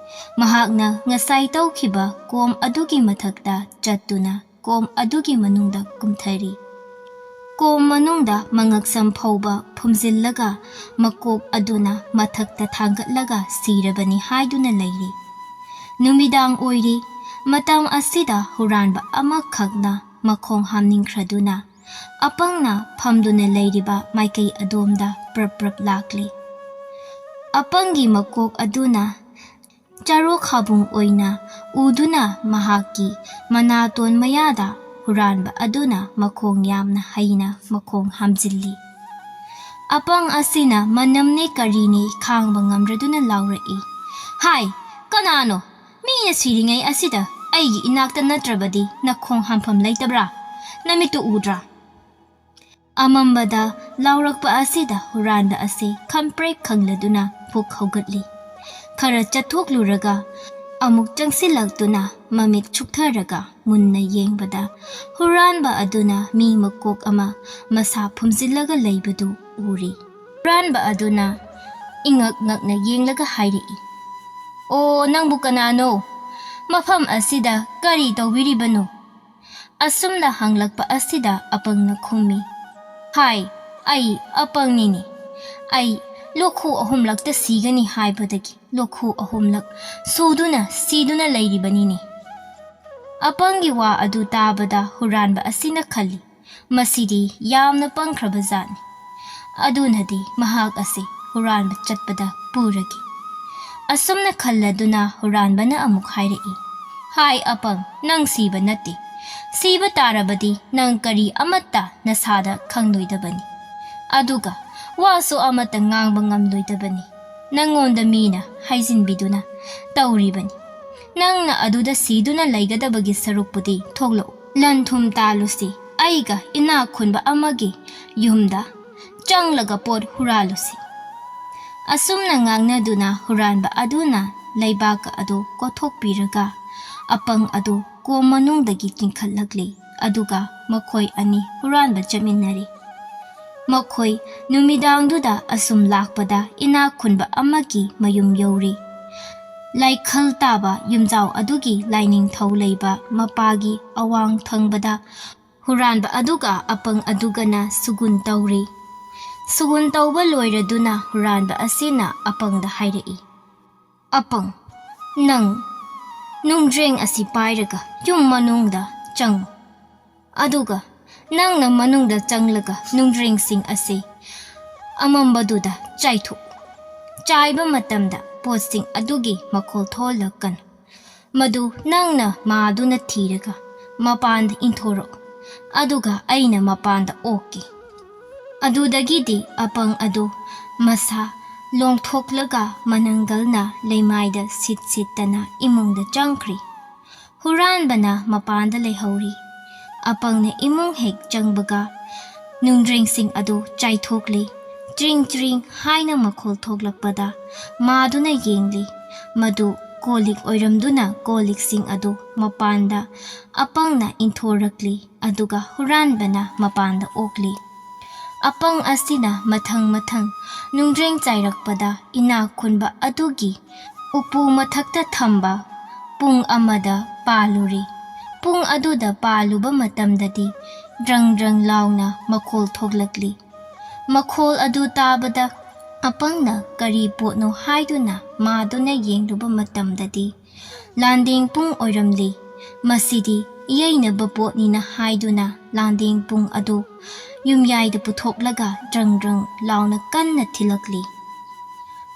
ꯃꯍꯥꯛꯅ ꯉꯁꯥꯏ ꯇꯧꯈꯤꯕ ꯀꯣꯝ ꯑꯗꯨꯒꯤ ꯃꯊꯛꯇ ꯆꯠꯇꯨꯅ ꯀꯣꯝ ꯑꯗꯨꯒꯤ ꯃꯅꯨꯡꯗ ꯀꯨꯝꯊꯔꯤ꯫ ꯀꯣꯝ ꯃꯅꯨꯡꯗ ꯃꯉꯛꯁꯝ ꯐꯥꯎꯕ ꯐꯨꯝꯖꯤꯜꯂꯒ ꯃꯀꯣꯛ ꯑꯗꯨꯅ ꯃꯊꯛꯇ ꯊꯥꯡꯒꯠꯂꯒ ꯁꯤꯔꯕꯅꯤ ꯍꯥꯏꯗꯨꯅ ꯂꯩꯔꯤ꯫ ꯅꯨꯃꯤꯗꯥꯡ ꯑꯣꯏꯔꯤ꯫ ꯃꯇꯝ ꯑꯁꯤꯗ ꯍꯨꯔꯥꯟꯕ ꯑꯃꯈꯛꯅ ꯃꯈꯣꯡ ꯍꯥꯝꯅꯤꯡꯈ꯭ꯔꯗꯨꯅ ꯑꯄꯪꯅ ꯐꯝꯗꯨꯅ ꯂꯩꯔꯤꯕ ꯃꯥꯏꯀꯩ ꯑꯗꯣꯝꯗ ꯄ꯭ꯔꯞ ꯄ꯭ꯔꯞ ꯂꯥꯛꯂꯤ꯫ ꯑꯄꯪꯒꯤ ꯃꯀꯣꯛ ꯑꯗꯨꯅ ꯆꯔꯣꯛ ꯍꯥꯕꯨꯡ ꯑꯣꯏꯅ ꯎꯗꯨꯅ ꯃꯍꯥꯛꯀꯤ ꯃꯅꯥꯇꯣꯟ ꯃꯌꯥꯗ ꯍꯨꯔꯥꯟꯕ ꯑꯗꯨꯅ ꯃꯈꯣꯡ ꯌꯥꯝꯅ ꯍꯩꯅ ꯃꯈꯣꯡ ꯍꯥꯝꯖꯤꯜꯂꯤ꯫ ꯑꯄꯪ ꯑꯁꯤꯅ ꯃꯅꯝꯅꯦ ꯀꯔꯤꯅꯦ ꯈꯥꯡꯕ ꯉꯝꯗ꯭ꯔꯗꯨꯅ ꯂꯥꯎꯔꯛꯏ, "ꯍꯥꯏ, ꯀꯅꯥꯅꯣ? ꯃꯤꯅ ꯁꯤꯔꯤꯉꯩ ꯑꯁꯤꯗ ꯑꯩꯒꯤ ꯏꯅꯥꯛꯇ ꯅꯠꯇ꯭ꯔꯕꯗꯤ ꯅꯈꯣꯡ ꯍꯥꯝꯐꯝ ꯂꯩꯇꯕ꯭ꯔꯥ? "ꯅꯃꯤꯠꯇꯨ ꯎꯗ꯭ꯔꯥ?" ꯑꯃꯝꯕꯗ ꯂꯥꯎꯔꯛꯄ ꯑꯁꯤꯗ ꯍꯨꯔꯥꯟꯕ ꯑꯁꯤ ꯈꯪꯄ꯭ꯔꯦꯛ ꯈꯪꯂꯗꯨꯅ ꯄꯨꯛ ꯍꯧꯒꯠꯂꯤ꯫ ꯈꯔ ꯆꯠꯊꯣꯛꯂꯨꯔꯒ ꯑꯃꯨꯛ ꯆꯪꯁꯤꯜꯂꯛꯇꯨꯅ ꯃꯃꯤꯠ ꯆꯨꯛꯊꯔꯒ ꯃꯨꯟꯅ ꯌꯦꯡꯕꯗ ꯍꯨꯔꯥꯟꯕ ꯑꯗꯨꯅ ꯃꯤ ꯃꯀꯣꯛ ꯑꯃ ꯃꯁꯥ ꯐꯨꯝꯖꯤꯜꯂꯒ ꯂꯩꯕꯗꯨ ꯎꯔꯤ꯫ ꯍꯨꯔꯥꯟꯕ ꯑꯗꯨꯅ ꯏꯉꯛ ꯉꯛꯅ ꯌꯦꯡꯂꯒ ꯍꯥꯏꯔꯛꯏ, "ꯑꯣ, ꯅꯪꯕꯨ ꯀꯅꯥꯅꯣ? ꯃꯐꯝ ꯑꯁꯤꯗ ꯀꯔꯤ ꯇꯧꯕꯤꯔꯤꯕꯅꯣ?" ꯑꯁꯨꯝꯅ ꯍꯪꯂꯛꯄ ꯑꯁꯤꯗ ꯑꯄꯪꯅ ꯈꯨꯝꯃꯤ, "ꯍꯥꯏ, ꯑꯩ ꯑꯄꯪꯅꯤꯅꯦ꯫ ꯑꯩ ꯂꯣꯛꯈꯨ ꯑꯍꯨꯝꯂꯛꯇ ꯁꯤꯒꯅꯤ ꯍꯥꯏꯕꯗꯒꯤ ꯂꯣꯛꯈꯨ ꯑꯍꯨꯝꯂꯛ ꯁꯨꯗꯨꯅ ꯁꯤꯗꯨꯅ ꯂꯩꯔꯤꯕꯅꯤꯅꯦ꯫" ꯑꯄꯪꯒꯤ ꯋꯥ ꯑꯗꯨ ꯇꯥꯕꯗ ꯍꯨꯔꯥꯟꯕ ꯑꯁꯤꯅ ꯈꯜꯂꯤ, "ꯃꯁꯤꯗꯤ ꯌꯥꯝꯅ ꯄꯪꯈ꯭ꯔꯕ ꯖꯥꯠꯅꯤ꯫" ꯑꯗꯨꯅꯗꯤ ꯃꯍꯥꯛ ꯑꯁꯤ ꯍꯨꯔꯥꯟꯕ ꯆꯠꯄꯗ ꯄꯨꯔꯒꯦ꯫ ꯑꯁꯨꯝꯅ ꯈꯜꯂꯗꯨꯅ ꯍꯨꯔꯥꯟꯕꯅ ꯑꯃꯨꯛ ꯍꯥꯏꯔꯛꯏ, "ꯍꯥꯏ ꯑꯄꯪ, ꯅꯪ ꯁꯤꯕ ꯅꯠꯇꯦ꯫ ꯁꯤꯕ ꯇꯥꯔꯕꯗꯤ ꯅꯪ ꯀꯔꯤ ꯑꯃꯠꯇ ꯅꯁꯥꯗ ꯈꯪꯂꯣꯏꯗꯕꯅꯤ꯫ ꯑꯗꯨꯒ ꯋꯥꯁꯨ ꯑꯃꯠꯇ ꯉꯥꯡꯕ ꯉꯝꯂꯣꯏꯗꯕꯅꯤ꯫ ꯅꯪꯉꯣꯟꯗ ꯃꯤꯅ ꯍꯥꯏꯖꯤꯟꯕꯤꯗꯨꯅ ꯇꯧꯔꯤꯕꯅꯤ꯫ ꯅꯪꯅ ꯑꯗꯨꯗ ꯁꯤꯗꯨꯅ ꯂꯩꯒꯗꯕꯒꯤ ꯁꯔꯨꯛꯄꯨꯗꯤ ꯊꯣꯛꯂꯛꯎ꯫ ꯂꯟ ꯊꯨꯝ ꯇꯥꯜꯂꯨꯁꯤ꯫ ꯑꯩꯒ ꯏꯅꯥꯛ ꯈꯨꯟꯕ ꯑꯃꯒꯤ ꯌꯨꯝꯗ ꯆꯪꯂꯒ ꯄꯣꯠ ꯍꯨꯔꯥꯜꯂꯨꯁꯤ꯫" ꯑꯁꯨꯝꯅ ꯉꯥꯡꯅꯗꯨꯅ ꯍꯨꯔꯥꯟꯕ ꯑꯗꯨꯅ ꯂꯩꯕꯥꯛ ꯑꯗꯨ ꯀꯣꯊꯣꯛꯄꯤꯔꯒ ꯑꯄꯪ ꯑꯗꯨ ꯀꯣꯝ ꯃꯅꯨꯡꯗꯒꯤ ꯆꯤꯡꯈꯠꯂꯛꯂꯤ꯫ ꯑꯗꯨꯒ ꯃꯈꯣꯏ ꯑꯅꯤ ꯍꯨꯔꯥꯟꯕ ꯆꯠꯃꯤꯟꯅꯔꯤ꯫ ꯃꯈꯣꯏ ꯅꯨꯃꯤꯗꯥꯡꯗꯨꯗ ꯑꯁꯨꯝ ꯂꯥꯛꯄꯗ ꯏꯅꯥꯛ ꯈꯨꯟꯕ ꯑꯃꯒꯤ ꯃꯌꯨꯝ ꯌꯧꯔꯤ꯫ ꯂꯥꯏꯈꯜ ꯇꯥꯕ ꯌꯨꯝꯖꯥꯎ ꯑꯗꯨꯒꯤ ꯂꯥꯏꯅꯤꯡꯊꯧ ꯂꯩꯕ ꯃꯄꯥꯒꯤ ꯑꯋꯥꯡ ꯊꯪꯕꯗ ꯍꯨꯔꯥꯟꯕ ꯑꯗꯨꯒ ꯑꯄꯪ ꯑꯗꯨꯒꯅ ꯁꯨꯒꯨꯟ ꯇꯧꯔꯤ꯫ ꯁꯨꯒꯨꯟ ꯇꯧꯕ ꯂꯣꯏꯔꯗꯨꯅ ꯍꯨꯔꯥꯟꯕ ꯑꯁꯤꯅ ꯑꯄꯪꯗ ꯍꯥꯏꯔꯛꯏ, "ꯑꯄꯪ, ꯅꯪ ꯅꯨꯡꯖ꯭ꯔꯦꯡ ꯑꯁꯤ ꯄꯥꯏꯔꯒ ꯌꯨꯝ ꯃꯅꯨꯡꯗ ꯆꯪꯉꯨ꯫ ꯑꯗꯨꯒ ꯅꯪꯅ ꯃꯅꯨꯡꯗ ꯆꯪꯂꯒ ꯅꯨꯡꯖ꯭ꯔꯦꯡꯁꯤꯡ ꯑꯁꯤ ꯑꯃꯝꯕꯗꯨꯗ ꯆꯥꯏꯊꯣꯛꯎ꯫ ꯆꯥꯏꯕ ꯃꯇꯝꯗ ꯄꯣꯠꯁꯤꯡ ꯑꯗꯨꯒꯤ ꯃꯈꯣꯜ ꯊꯣꯛꯍꯜꯂꯛꯀꯅꯨ꯫ ꯃꯗꯨ ꯅꯪꯅ ꯃꯥꯗꯨꯅ ꯊꯤꯔꯒ ꯃꯄꯥꯟꯗ ꯏꯟꯊꯣꯔꯛꯎ꯫ ꯑꯗꯨꯒ ꯑꯩꯅ ꯃꯄꯥꯟꯗ ꯑꯣꯛꯀꯦ꯫" ꯑꯗꯨꯗꯒꯤꯗꯤ ꯑꯄꯪ ꯑꯗꯨ ꯃꯁꯥ ꯂꯣꯡꯊꯣꯛꯂꯒ ꯃꯅꯪꯒꯜꯅ ꯂꯩꯃꯥꯏꯗ ꯁꯤꯠ ꯁꯤꯠꯇꯅ ꯏꯃꯨꯡꯗ ꯆꯪꯈ꯭ꯔꯤ꯫ ꯍꯨꯔꯥꯟꯕꯅ ꯃꯄꯥꯟꯗ ꯂꯩꯍꯧꯔꯤ꯫ ꯑꯄꯪꯅ ꯏꯃꯨꯡ ꯍꯦꯛ ꯆꯪꯕꯒ ꯅꯨꯡꯗ꯭ꯔꯦꯡꯁꯤꯡ ꯑꯗꯨ ꯆꯥꯏꯊꯣꯛꯂꯤ꯫ ꯆ꯭ꯔꯤꯡ ꯆ꯭ꯔꯤꯡ ꯍꯥꯏꯅ ꯃꯈꯣꯜ ꯊꯣꯛꯂꯛꯄꯗ ꯃꯥꯗꯨꯅ ꯌꯦꯡꯂꯤ꯫ ꯃꯗꯨ ꯀꯣꯜ ꯂꯤꯛ ꯑꯣꯏꯔꯝꯗꯨꯅ ꯀꯣꯜ ꯂꯤꯛꯁꯤꯡ ꯑꯗꯨ ꯃꯄꯥꯟꯗ ꯑꯄꯪꯅ ꯏꯟꯊꯣꯔꯛꯂꯤ, ꯑꯗꯨꯒ ꯍꯨꯔꯥꯟꯕꯅ ꯃꯄꯥꯟꯗ ꯑꯣꯛꯂꯤ꯫ ꯑꯄꯪ ꯑꯁꯤꯅ ꯃꯊꯪ ꯃꯊꯪ ꯅꯨꯡꯗ꯭ꯔꯦꯡ ꯆꯥꯏꯔꯛꯄꯗ ꯏꯅꯥꯛ ꯈꯨꯟꯕ ꯑꯗꯨꯒꯤ ꯎꯄꯨ ꯃꯊꯛꯇ ꯊꯝꯕ ꯄꯨꯡ ꯑꯃꯗ ꯄꯥꯜꯂꯨꯔꯤ꯫ ꯄꯨꯡ ꯑꯗꯨꯗ ꯄꯥꯜꯂꯨꯕ ꯃꯇꯝꯗꯗꯤ ꯗ꯭ꯔꯪ ꯗ꯭ꯔꯪ ꯂꯥꯎꯅ ꯃꯈꯣꯜ ꯊꯣꯛꯂꯛꯂꯤ꯫ ꯃꯈꯣꯜ ꯑꯗꯨ ꯇꯥꯕꯗ ꯑꯄꯪꯅ ꯀꯔꯤ ꯄꯣꯠꯅꯣ ꯍꯥꯏꯗꯨꯅ ꯃꯥꯗꯨꯅ ꯌꯦꯡꯂꯨꯕ ꯃꯇꯝꯗꯗꯤ ꯂꯥꯟꯗꯦꯡ ꯄꯨꯡ ꯑꯣꯏꯔꯝꯂꯤ꯫ ꯃꯁꯤꯗꯤ ꯌꯩꯅꯕ ꯄꯣꯠꯅꯤꯅ ꯍꯥꯏꯗꯨꯅ ꯂꯥꯟꯗꯦꯡ ꯄꯨꯡ ꯑꯗꯨ ꯌꯨꯝꯌꯥꯏꯗ ꯄꯨꯊꯣꯛꯂꯒ ꯗ꯭ꯔꯪ ꯗ꯭ꯔꯪ ꯂꯥꯎꯅ ꯀꯟꯅ ꯊꯤꯜꯂꯛꯂꯤ꯫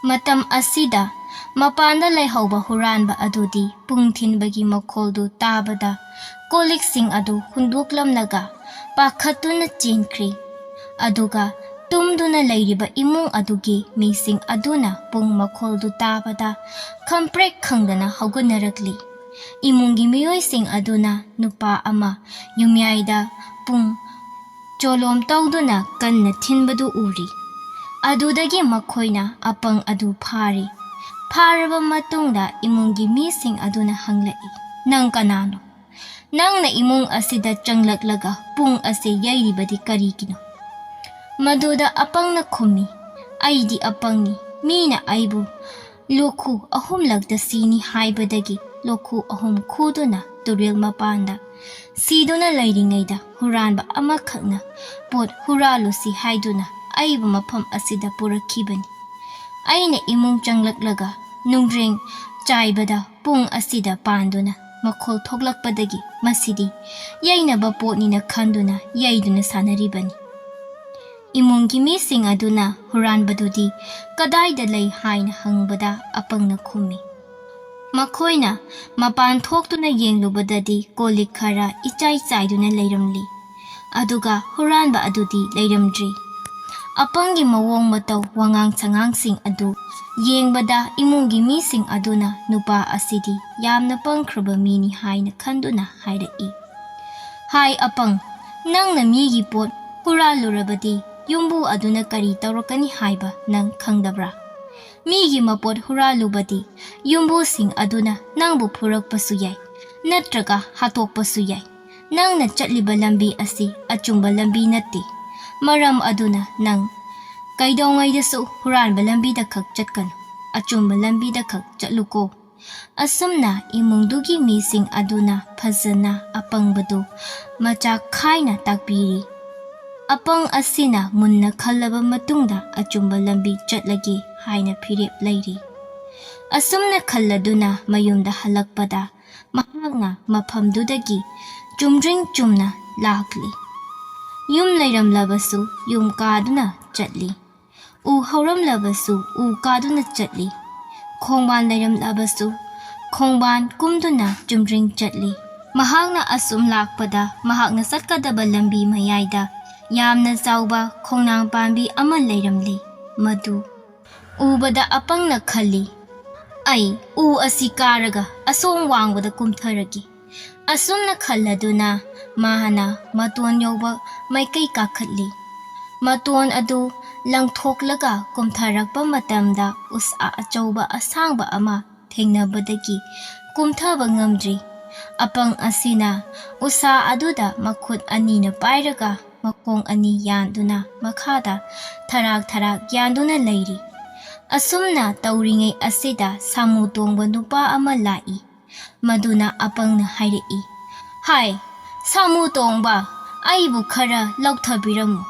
ꯃꯇꯝ ꯑꯁꯤꯗ ꯃꯄꯥꯟꯗ ꯂꯩꯍꯧꯕ ꯍꯨꯔꯥꯟꯕ ꯑꯗꯨꯗꯤ ꯄꯨꯡ ꯊꯤꯟꯕꯒꯤ ꯃꯈꯣꯜꯗꯨ ꯇꯥꯕꯗ ꯀꯣꯜ ꯂꯤꯛꯁꯤꯡ ꯑꯗꯨ ꯍꯨꯟꯗꯣꯛꯂꯝꯂꯒ ꯄꯥꯈꯠꯇꯨꯅ ꯆꯦꯟꯈ꯭ꯔꯤ꯫ ꯑꯗꯨꯒ ꯇꯨꯝꯗꯨꯅ ꯂꯩꯔꯤꯕ ꯏꯃꯨꯡ ꯑꯗꯨꯒꯤ ꯃꯤꯁꯤꯡ ꯑꯗꯨꯅ ꯄꯨꯡ ꯃꯈꯣꯜꯗꯨ ꯇꯥꯕꯗ ꯈꯝꯄ꯭ꯔꯦꯛ ꯈꯪꯗꯅ ꯍꯧꯒꯠꯅꯔꯛꯂꯤ꯫ ꯏꯃꯨꯡꯒꯤ ꯃꯤꯑꯣꯏꯁꯤꯡ ꯑꯗꯨꯅ ꯅꯨꯄꯥ ꯑꯃ ꯌꯨꯝꯌꯥꯏꯗ ꯄꯨꯡ ꯆꯣꯂꯣꯝ ꯇꯧꯗꯨꯅ ꯀꯟꯅ ꯊꯤꯟꯕꯗꯨ ꯎꯔꯤ꯫ ꯑꯗꯨꯗꯒꯤ ꯃꯈꯣꯏꯅ ꯑꯄꯪ ꯑꯗꯨ ꯐꯥꯔꯤ꯫ ꯐꯥꯔꯕ ꯃꯇꯨꯡꯗ ꯏꯃꯨꯡꯒꯤ ꯃꯤꯁꯤꯡ ꯑꯗꯨꯅ ꯍꯪꯂꯛꯏ, "ꯅꯪ ꯀꯅꯥꯅꯣ? ꯅꯪꯅ ꯏꯃꯨꯡ ꯑꯁꯤꯗ ꯆꯪꯂꯛꯂꯒ ꯄꯨꯡ ꯑꯁꯤ ꯌꯩꯔꯤꯕꯗꯤ ꯀꯔꯤꯒꯤꯅꯣ?" ꯃꯗꯨꯗ ꯑꯄꯪꯅ ꯈꯨꯝꯃꯤ, "ꯑꯩꯗꯤ ꯑꯄꯪꯅꯤ꯫ ꯃꯤꯅ ꯑꯩꯕꯨ ꯂꯣꯛꯈꯨ ꯑꯍꯨꯝꯂꯛꯇ ꯁꯤꯅꯤ ꯍꯥꯏꯕꯗꯒꯤ ꯂꯣꯛꯈꯨ ꯑꯍꯨꯝ ꯈꯨꯗꯨꯅ ꯇꯨꯔꯦꯜ ꯃꯄꯥꯟꯗ ꯁꯤꯗꯨꯅ ꯂꯩꯔꯤꯉꯩꯗ ꯍꯨꯔꯥꯟꯕ ꯑꯃꯈꯛꯅ ꯄꯣꯠ ꯍꯨꯔꯥꯜꯂꯨꯁꯤ ꯍꯥꯏꯗꯨꯅ ꯑꯩꯕꯨ ꯃꯐꯝ ꯑꯁꯤꯗ ꯄꯨꯔꯛꯈꯤꯕꯅꯤ꯫ ꯑꯩꯅ ꯏꯃꯨꯡ ꯆꯪꯂꯛꯂꯒ ꯅꯨꯡꯗ꯭ꯔꯦꯡ ꯆꯥꯏꯕꯗ ꯄꯨꯡ ꯑꯁꯤꯗ ꯄꯥꯟꯗꯨꯅ ꯃꯈꯣꯜ ꯊꯣꯛꯂꯛꯄꯗꯒꯤ ꯃꯁꯤꯗꯤ ꯌꯩꯅꯕ ꯄꯣꯠꯅꯤꯅ ꯈꯟꯗꯨꯅ ꯌꯩꯗꯨꯅ ꯁꯥꯟꯅꯔꯤꯕꯅꯤ꯫" ꯏꯃꯨꯡꯒꯤ ꯃꯤꯁꯤꯡ ꯑꯗꯨꯅ ꯍꯨꯔꯥꯟꯕꯗꯨꯗꯤ ꯀꯗꯥꯏꯗ ꯂꯩ ꯍꯥꯏꯅ ꯍꯪꯕꯗ ꯑꯄꯪꯅ ꯈꯨꯝꯃꯤ, ꯃꯈꯣꯏꯅ ꯃꯄꯥꯟ ꯊꯣꯛꯇꯨꯅ ꯌꯦꯡꯂꯨꯕꯗꯗꯤ ꯀꯣꯜ ꯂꯤꯛ ꯈꯔ ꯏꯆꯥꯏ ꯆꯥꯏꯗꯨꯅ ꯂꯩꯔꯝꯂꯤ꯫ ꯑꯗꯨꯒ ꯍꯨꯔꯥꯟꯕ ꯑꯗꯨꯗꯤ ꯂꯩꯔꯝꯗ꯭ꯔꯤ꯫ ꯑꯄꯪꯒꯤ ꯃꯑꯣꯡ ꯃꯇꯧ, ꯋꯥꯉꯥꯡ ꯁꯉꯥꯡꯁꯤꯡ ꯑꯗꯨ ꯌꯦꯡꯕꯗ ꯏꯃꯨꯡꯒꯤ ꯃꯤꯁꯤꯡ ꯑꯗꯨꯅ ꯅꯨꯄꯥ ꯑꯁꯤꯗꯤ ꯌꯥꯝꯅ ꯄꯪꯈ꯭ꯔꯕ ꯃꯤꯅꯤ ꯍꯥꯏꯅ ꯈꯟꯗꯨꯅ ꯍꯥꯏꯔꯛꯏ꯫ "ꯍꯥꯏ ꯑꯄꯪ, ꯅꯪꯅ ꯃꯤꯒꯤ ꯄꯣꯠ ꯍꯨꯔꯥꯜꯂꯨꯔꯕꯗꯤ ꯌꯨꯝꯕꯨ ꯑꯗꯨꯅ ꯀꯔꯤ ꯇꯧꯔꯛꯀꯅꯤ ꯍꯥꯏꯕ ꯅꯪ ꯈꯪꯗꯕ꯭ꯔꯥ? ꯃꯤꯒꯤ ꯃꯄꯣꯠ ꯍꯨꯔꯥꯜꯂꯨꯕꯗꯤ ꯌꯨꯝꯕꯨꯁꯤꯡ ꯑꯗꯨꯅ ꯅꯪꯕꯨ ꯐꯨꯔꯛꯄꯁꯨ ꯌꯥꯏ, ꯅꯠꯇ꯭ꯔꯒ ꯍꯥꯠꯇꯣꯛꯄꯁꯨ ꯌꯥꯏ꯫ ꯅꯪꯅ ꯆꯠꯂꯤꯕ ꯂꯝꯕꯤ ꯑꯁꯤ ꯑꯆꯨꯝꯕ ꯂꯝꯕꯤ ꯅꯠꯇꯦ꯫ ꯃꯔꯝ ꯑꯗꯨꯅ ꯅꯪ ꯀꯩꯗꯧꯉꯩꯗꯁꯨ ꯍꯨꯔꯥꯟꯕ ꯂꯝꯕꯤꯗ ꯈꯛ ꯆꯠꯀꯅꯨ, ꯑꯆꯨꯝꯕ ꯂꯝꯕꯤꯗ ꯈꯛ ꯆꯠꯂꯨꯀꯣ"꯫ ꯑꯁꯨꯝꯅ ꯏꯃꯨꯡꯗꯨꯒꯤ ꯃꯤꯁꯤꯡ ꯑꯗꯨꯅ ꯐꯖꯅ ꯑꯄꯪꯕꯗꯨ ꯃꯆꯥꯛ ꯈꯥꯏꯅ ꯇꯥꯛꯄꯤꯔꯤ꯫ ꯑꯄꯪ ꯑꯁꯤꯅ ꯃꯨꯟꯅ ꯈꯜꯂꯕ ꯃꯇꯨꯡꯗ ꯑꯆꯨꯝꯕ ꯂꯝꯕꯤ ꯆꯠꯂꯒꯦ ꯍꯥꯏꯅ ꯐꯤꯔꯦꯞ ꯂꯩꯔꯤ꯫ ꯑꯁꯨꯝꯅ ꯈꯜꯂꯗꯨꯅ ꯃꯌꯨꯝꯗ ꯍꯜꯂꯛꯄꯗ ꯃꯍꯥꯛꯅ ꯃꯐꯝꯗꯨꯗꯒꯤ ꯆꯨꯝꯗ꯭ꯔꯤꯡ ꯆꯨꯝꯅ ꯂꯥꯛꯂꯤ꯫ ꯌꯨꯝ ꯂꯩꯔꯝꯂꯕꯁꯨ ꯌꯨꯝ ꯀꯥꯗꯨꯅ ꯆꯠꯂꯤ꯫ ꯎ ꯍꯧꯔꯝꯂꯕꯁꯨ ꯎ ꯀꯥꯗꯨꯅ ꯆꯠꯂꯤ꯫ ꯈꯣꯡꯕꯥꯟ ꯂꯩꯔꯝꯂꯕꯁꯨ ꯈꯣꯡꯕꯥꯟ ꯀꯨꯝꯗꯨꯅ ꯆꯨꯝꯗ꯭ꯔꯤꯡ ꯆꯠꯂꯤ꯫ ꯃꯍꯥꯛꯅ ꯑꯁꯨꯝ ꯂꯥꯛꯄꯗ ꯃꯍꯥꯛꯅ ꯆꯠꯀꯗꯕ ꯂꯝꯕꯤ ꯃꯌꯥꯏꯗ ꯌꯥꯝꯅ ꯆꯥꯎꯕ ꯈꯣꯡꯅꯥꯡ ꯄꯥꯝꯕꯤ ꯑꯃ ꯂꯩꯔꯝꯂꯤ꯫ ꯃꯗꯨ ꯎꯕꯗ ꯑꯄꯪꯅ ꯈꯜꯂꯤ, "ꯑꯩ ꯎ ꯑꯁꯤ ꯀꯥꯔꯒ ꯑꯁꯣꯝ ꯋꯥꯡꯕꯗ ꯀꯨꯝꯊꯔꯒꯦ"꯫ ꯑꯁꯨꯝꯅ ꯈꯜꯂꯗꯨꯅ ꯃꯍꯥꯛꯅ ꯃꯇꯣꯟ ꯌꯧꯕ ꯃꯥꯏꯀꯩ ꯀꯥꯈꯠꯂꯤ꯫ ꯃꯇꯣꯟ ꯑꯗꯨ ꯂꯪꯊꯣꯛꯂꯒ ꯀꯨꯝꯊꯔꯛꯄ ꯃꯇꯝꯗ ꯎꯁꯥ ꯑꯆꯧꯕ ꯑꯁꯥꯡꯕ ꯑꯃ ꯊꯦꯡꯅꯕꯗꯒꯤ ꯀꯨꯝꯊꯕ ꯉꯝꯗ꯭ꯔꯤ꯫ ꯑꯄꯪ ꯑꯁꯤꯅ ꯎꯁꯥ ꯑꯗꯨꯗ ꯃꯈꯨꯠ ꯑꯅꯤꯅ ꯄꯥꯏꯔꯒ ꯃꯈꯣꯡ ꯑꯅꯤ ꯌꯥꯟꯗꯨꯅ ꯃꯈꯥꯗ ꯊꯔꯥꯛ ꯊꯔꯥꯛ ꯌꯥꯟꯗꯨꯅ ꯂꯩꯔꯤ꯫ ꯑꯁꯨꯝꯅ ꯇꯧꯔꯤꯉꯩ ꯑꯁꯤꯗ ꯁꯥꯃꯨ ꯇꯣꯡꯕ ꯅꯨꯄꯥ ꯑꯃ ꯂꯥꯛꯏ꯫ ꯃꯗꯨꯅ ꯑꯄꯪꯅ ꯍꯥꯏꯔꯛꯏ, "ꯍꯥꯏ, ꯁꯥꯃꯨ ꯇꯣꯡꯕ, ꯑꯩꯕꯨ ꯈꯔ ꯂꯧꯊꯕꯤꯔꯝꯃꯨ"꯫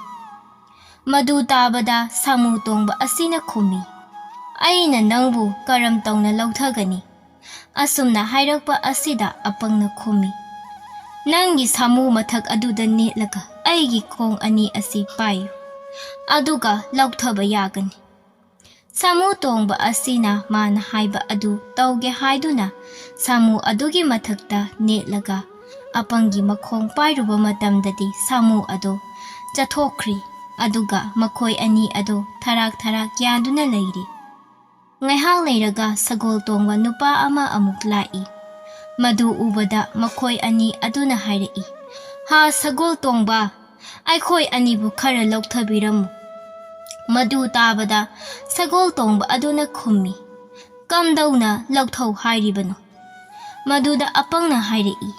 ꯃꯗꯨ ꯇꯥꯕꯗ ꯁꯥꯃꯨ ꯇꯣꯡꯕ ꯑꯁꯤꯅ ꯈꯨꯝꯃꯤ, "ꯑꯩꯅ ꯅꯪꯕꯨ ꯀꯔꯝ ꯇꯧꯅ ꯂꯧꯊꯒꯅꯤ?" ꯑꯁꯨꯝꯅ ꯍꯥꯏꯔꯛꯄ ꯑꯁꯤꯗ ꯑꯄꯪꯅ ꯈꯨꯝꯃꯤ, "ꯅꯪꯒꯤ ꯁꯥꯃꯨ ꯃꯊꯛ ꯑꯗꯨꯗ ꯅꯦꯠꯂꯒ ꯑꯩꯒꯤ ꯈꯣꯡ ꯑꯅꯤ ꯑꯁꯤ ꯄꯥꯏꯌꯨ, ꯑꯗꯨꯒ ꯂꯧꯊꯕ ꯌꯥꯒꯅꯤ"꯫ ꯁꯥꯃꯨ ꯇꯣꯡꯕ ꯑꯁꯤꯅ ꯃꯥꯅ ꯍꯥꯏꯕ ꯑꯗꯨ ꯇꯧꯒꯦ ꯍꯥꯏꯗꯨꯅ ꯁꯥꯃꯨ ꯑꯗꯨꯒꯤ ꯃꯊꯛꯇ ꯅꯦꯠꯂꯒ ꯑꯄꯪꯒꯤ ꯃꯈꯣꯡ ꯄꯥꯏꯔꯨꯕ ꯃꯇꯝꯗꯗꯤ ꯁꯥꯃꯨ ꯑꯗꯨ ꯆꯠꯊꯣꯛꯈ꯭ꯔꯤ, ꯑꯗꯨꯒ ꯃꯈꯣꯏ ꯑꯅꯤ ꯑꯗꯨ ꯊꯔꯥꯛ ꯊꯔꯥꯛ ꯌꯥꯟꯗꯨꯅ ꯂꯩꯔꯤ꯫ ꯉꯥꯏꯍꯥꯛ ꯂꯩꯔꯒ ꯁꯒꯣꯜ ꯇꯣꯡꯕ ꯅꯨꯄꯥ ꯑꯃ ꯑꯃꯨꯛ ꯂꯥꯛꯏ꯫ ꯃꯗꯨ ꯎꯕꯗ ꯃꯈꯣꯏ ꯑꯅꯤ ꯑꯗꯨꯅ ꯍꯥꯏꯔꯛꯏ, "ꯍꯥ ꯁꯒꯣꯜ ꯇꯣꯡꯕ, ꯑꯩꯈꯣꯏ ꯑꯅꯤꯕꯨ ꯈꯔ ꯂꯧꯊꯕꯤꯔꯝꯃꯨ꯫" ꯃꯗꯨ ꯇꯥꯕꯗ ꯁꯒꯣꯜ ꯇꯣꯡꯕ ꯑꯗꯨꯅ ꯈꯨꯝꯃꯤ, "ꯀꯝꯗꯧꯅ ꯂꯧꯊꯧ ꯍꯥꯏꯔꯤꯕꯅꯣ?" ꯃꯗꯨꯗ ꯑꯄꯪꯅ ꯍꯥꯏꯔꯛꯏ,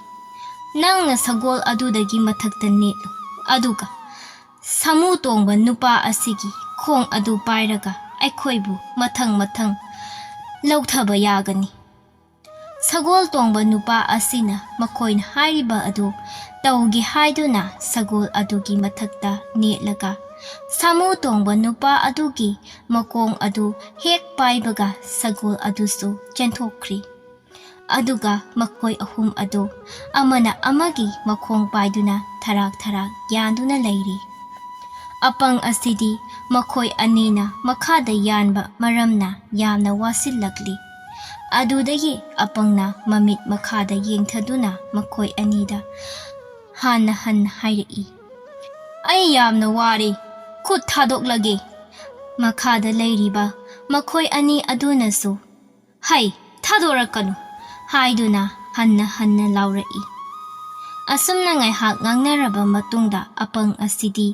"ꯅꯪꯅ ꯁꯒꯣꯜ ꯑꯗꯨꯗꯒꯤ ꯃꯊꯛꯇ ꯅꯦꯠꯂꯨ, ꯑꯗꯨꯒ ꯁꯥꯃꯨ ꯇꯣꯡꯕ ꯅꯨꯄꯥ ꯑꯁꯤꯒꯤ ꯈꯣꯡ ꯑꯗꯨ ꯄꯥꯏꯔꯒ ꯑꯩꯈꯣꯏꯕꯨ ꯃꯊꯪ ꯃꯊꯪ ꯂꯧꯊꯕ ꯌꯥꯒꯅꯤ꯫" ꯁꯒꯣꯜ ꯇꯣꯡꯕ ꯅꯨꯄꯥ ꯑꯁꯤꯅ ꯃꯈꯣꯏꯅ ꯍꯥꯏꯔꯤꯕ ꯑꯗꯨ ꯇꯧꯒꯦ ꯍꯥꯏꯗꯨꯅ ꯁꯒꯣꯜ ꯑꯗꯨꯒꯤ ꯃꯊꯛꯇ ꯅꯦꯠꯂꯒ, ꯁꯥꯃꯨ ꯇꯣꯡꯕ ꯅꯨꯄꯥ ꯑꯗꯨꯒꯤ ꯃꯈꯣꯡ ꯑꯗꯨ ꯍꯦꯛ ꯄꯥꯏꯕꯒ ꯁꯒꯣꯜ ꯑꯗꯨꯁꯨ ꯆꯦꯟꯊꯣꯛꯈ꯭ꯔꯤ꯫ ꯑꯗꯨꯒ ꯃꯈꯣꯏ ꯑꯍꯨꯝ ꯑꯗꯨ ꯑꯃꯅ ꯑꯃꯒꯤ ꯃꯈꯣꯡ ꯄꯥꯏꯗꯨꯅ ꯊꯔꯥꯛ ꯊꯔꯥꯛ ꯌꯥꯟꯗꯨꯅ ꯂꯩꯔꯤ꯫ ꯑꯄꯪ ꯑꯁꯤꯗꯤ ꯃꯈꯣꯏ ꯑꯅꯤꯅ ꯃꯈꯥꯗ ꯌꯥꯟꯕ ꯃꯔꯝꯅ ꯌꯥꯝꯅ ꯋꯥꯁꯤꯜꯂꯛꯂꯤ꯫ ꯑꯗꯨꯗꯒꯤ ꯑꯄꯪꯅ ꯃꯃꯤꯠ ꯃꯈꯥꯗ ꯌꯦꯡꯊꯗꯨꯅ ꯃꯈꯣꯏ ꯑꯅꯤꯗ ꯍꯟꯅ ꯍꯟꯅ ꯍꯥꯏꯔꯛꯏ, "ꯑꯩ ꯌꯥꯝꯅ ꯋꯥꯔꯦ, ꯈꯨꯠ ꯊꯥꯗꯣꯛꯂꯒꯦ꯫" ꯃꯈꯥꯗ ꯂꯩꯔꯤꯕ ꯃꯈꯣꯏ ꯑꯅꯤ ꯑꯗꯨꯅꯁꯨ, "ꯍꯩ, ꯊꯥꯗꯣꯔꯛꯀꯅꯨ!" ꯍꯥꯏꯗꯨꯅ ꯍꯟꯅ ꯍꯟꯅ ꯂꯥꯎꯔꯛꯏ꯫ ꯑꯁꯨꯝꯅ ꯉꯥꯏꯍꯥꯛ ꯉꯥꯡꯅꯔꯕ ꯃꯇꯨꯡꯗ ꯑꯄꯪ ꯑꯁꯤꯗꯤ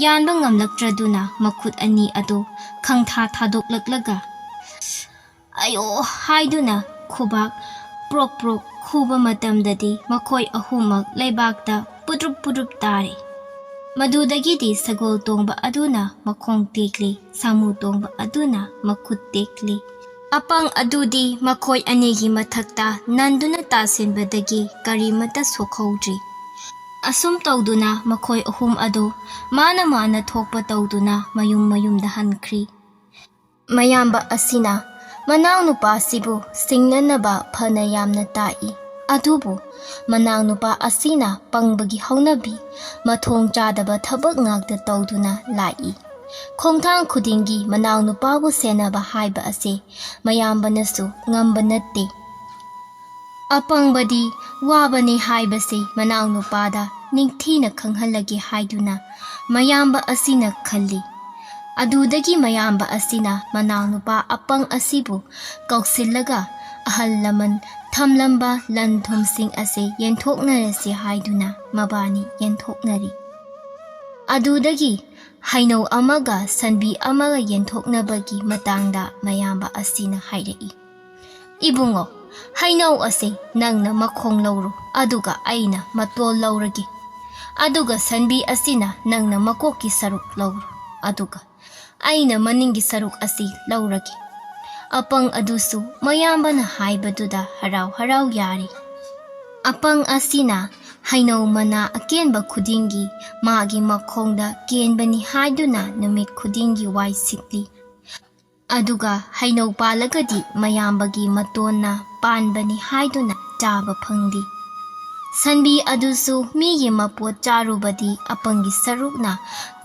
ꯌꯥꯟꯕ ꯉꯝꯂꯛꯇ꯭ꯔꯗꯨꯅ ꯃꯈꯨꯠ ꯑꯅꯤ ꯑꯗꯨ ꯈꯪꯊꯥ ꯊꯥꯗꯣꯛꯂꯛꯂꯒ, "ꯑꯌꯣ!" ꯍꯥꯏꯗꯨꯅ ꯈꯨꯕꯥꯛ ꯄ꯭ꯔꯣꯛ ꯄ꯭ꯔꯣꯛ ꯈꯨꯕ ꯃꯇꯝꯗꯗꯤ ꯃꯈꯣꯏ ꯑꯍꯨꯝꯃꯛ ꯂꯩꯕꯥꯛꯇ ꯄꯨꯗ꯭ꯔꯨꯞ ꯄꯨꯗ꯭ꯔꯨꯞ ꯇꯥꯔꯦ꯫ ꯃꯗꯨꯗꯒꯤꯗꯤ ꯁꯒꯣꯜ ꯇꯣꯡꯕ ꯑꯗꯨꯅ ꯃꯈꯣꯡ ꯇꯦꯛꯂꯤ, ꯁꯥꯃꯨ ꯇꯣꯡꯕ ꯑꯗꯨꯅ ꯃꯈꯨꯠ ꯇꯦꯛꯂꯤ꯫ ꯑꯄꯪ ꯑꯗꯨꯗꯤ ꯃꯈꯣꯏ ꯑꯅꯤꯒꯤ ꯃꯊꯛꯇ ꯅꯟꯗꯨꯅ ꯇꯥꯁꯤꯟꯕꯗꯒꯤ ꯀꯔꯤꯃꯠꯇ ꯁꯣꯛꯍꯧꯗ꯭ꯔꯤ꯫ ꯑꯁꯨꯝ ꯇꯧꯗꯨꯅ ꯃꯈꯣꯏ ꯑꯍꯨꯝ ꯑꯗꯨ ꯃꯥꯅ ꯃꯥꯅ ꯊꯣꯛꯄ ꯇꯧꯗꯨꯅ ꯃꯌꯨꯝ ꯃꯌꯨꯝꯗ ꯍꯟꯈ꯭ꯔꯤ꯫ ꯃꯌꯥꯝꯕ ꯑꯁꯤꯅ ꯃꯅꯥꯎꯅꯨꯄꯥꯁꯤꯕꯨ ꯁꯤꯡꯅꯅꯕ ꯐꯅ ꯌꯥꯝꯅ ꯇꯥꯛꯏ꯫ ꯑꯗꯨꯕꯨ ꯃꯅꯥꯎꯅꯨꯄꯥ ꯑꯁꯤꯅ ꯄꯪꯕꯒꯤ ꯍꯧꯅꯕꯤ, ꯃꯊꯣꯡ ꯆꯥꯗꯕ ꯊꯕꯛ ꯉꯥꯛꯇ ꯇꯧꯗꯨꯅ ꯂꯥꯛꯏ꯫ ꯈꯣꯡꯊꯥꯡ ꯈꯨꯗꯤꯡꯒꯤ ꯃꯅꯥꯎꯅꯨꯄꯥꯕꯨ ꯁꯦꯟꯅꯕ ꯍꯥꯏꯕ ꯑꯁꯤ ꯃꯌꯥꯝꯕꯅꯁꯨ ꯉꯝꯕ ꯅꯠꯇꯦ꯫ ꯑꯄꯪꯕꯗꯤ ꯋꯥꯕꯅꯤ ꯍꯥꯏꯕꯁꯤ ꯃꯅꯥꯎꯅꯨꯄꯥꯗ ꯅꯤꯡꯊꯤꯅ ꯈꯪꯍꯜꯂꯒꯦ ꯍꯥꯏꯗꯨꯅ ꯃꯌꯥꯝꯕ ꯑꯁꯤꯅ ꯈꯜꯂꯤ꯫ ꯑꯗꯨꯗꯒꯤ ꯃꯌꯥꯝꯕ ꯑꯁꯤꯅ ꯃꯅꯥꯎꯅꯨꯄꯥ ꯑꯄꯪ ꯑꯁꯤꯕꯨ ꯀꯧꯁꯤꯜꯂꯒ ꯑꯍꯜ ꯂꯃꯟ ꯊꯝꯂꯝꯕ ꯂꯟ ꯊꯨꯝꯁꯤꯡ ꯑꯁꯤ ꯌꯦꯟꯊꯣꯛꯅꯔꯁꯤ ꯍꯥꯏꯗꯨꯅ ꯃꯕꯥꯅꯤ ꯌꯦꯟꯊꯣꯛꯅꯔꯤ꯫ ꯑꯗꯨꯗꯒꯤ ꯍꯩꯅꯧ ꯑꯃꯒ ꯁꯟꯕꯤ ꯑꯃꯒ ꯌꯦꯟꯊꯣꯛꯅꯕꯒꯤ ꯃꯇꯥꯡꯗ ꯃꯌꯥꯝꯕ ꯑꯁꯤꯅ ꯍꯥꯏꯔꯛꯏ, "ꯏꯕꯨꯡꯉꯣ, ꯍꯩꯅꯧ ꯑꯁꯤ ꯅꯪꯅ ꯃꯈꯣꯡ ꯂꯧꯔꯣ, ꯑꯗꯨꯒ ꯑꯩꯅ ꯃꯇꯣꯜ ꯂꯧꯔꯒꯦ꯫ ꯑꯗꯨꯒ ꯁꯟꯕꯤ ꯑꯁꯤꯅ ꯅꯪꯅ ꯃꯀꯣꯛꯀꯤ ꯁꯔꯨꯛ ꯂꯧꯔꯣ, ꯑꯗꯨꯒ ꯑꯩꯅ ꯃꯅꯤꯡꯒꯤ ꯁꯔꯨꯛ ꯑꯁꯤ ꯂꯧꯔꯒꯦ꯫" ꯑꯄꯪ ꯑꯗꯨꯁꯨ ꯃꯌꯥꯝꯕꯅ ꯍꯥꯏꯕꯗꯨꯗ ꯍꯔꯥꯎ ꯍꯔꯥꯎ ꯌꯥꯔꯤ꯫ ꯑꯄꯪ ꯑꯁꯤꯅ ꯍꯩꯅꯧ ꯃꯅꯥ ꯑꯀꯦꯟꯕ ꯈꯨꯗꯤꯡꯒꯤ ꯃꯥꯒꯤ ꯃꯈꯣꯡꯗ ꯀꯦꯟꯕꯅꯤ ꯍꯥꯏꯗꯨꯅ ꯅꯨꯃꯤꯠ ꯈꯨꯗꯤꯡꯒꯤ ꯋꯥꯏ ꯁꯤꯠꯂꯤ꯫ ꯑꯗꯨꯒ ꯍꯩꯅꯧ ꯄꯥꯜꯂꯒꯗꯤ ꯃꯌꯥꯝꯕꯒꯤ ꯃꯇꯣꯟꯅ ꯄꯥꯟꯕꯅꯤ ꯍꯥꯏꯗꯨꯅ ꯆꯥꯕ ꯐꯪꯗꯦ꯫ ꯁꯟꯕꯤ ꯑꯗꯨꯁꯨ ꯃꯤꯒꯤ ꯃꯄꯣꯠ ꯆꯥꯔꯨꯕꯗꯤ ꯑꯄꯪꯒꯤ ꯁꯔꯨꯛꯅ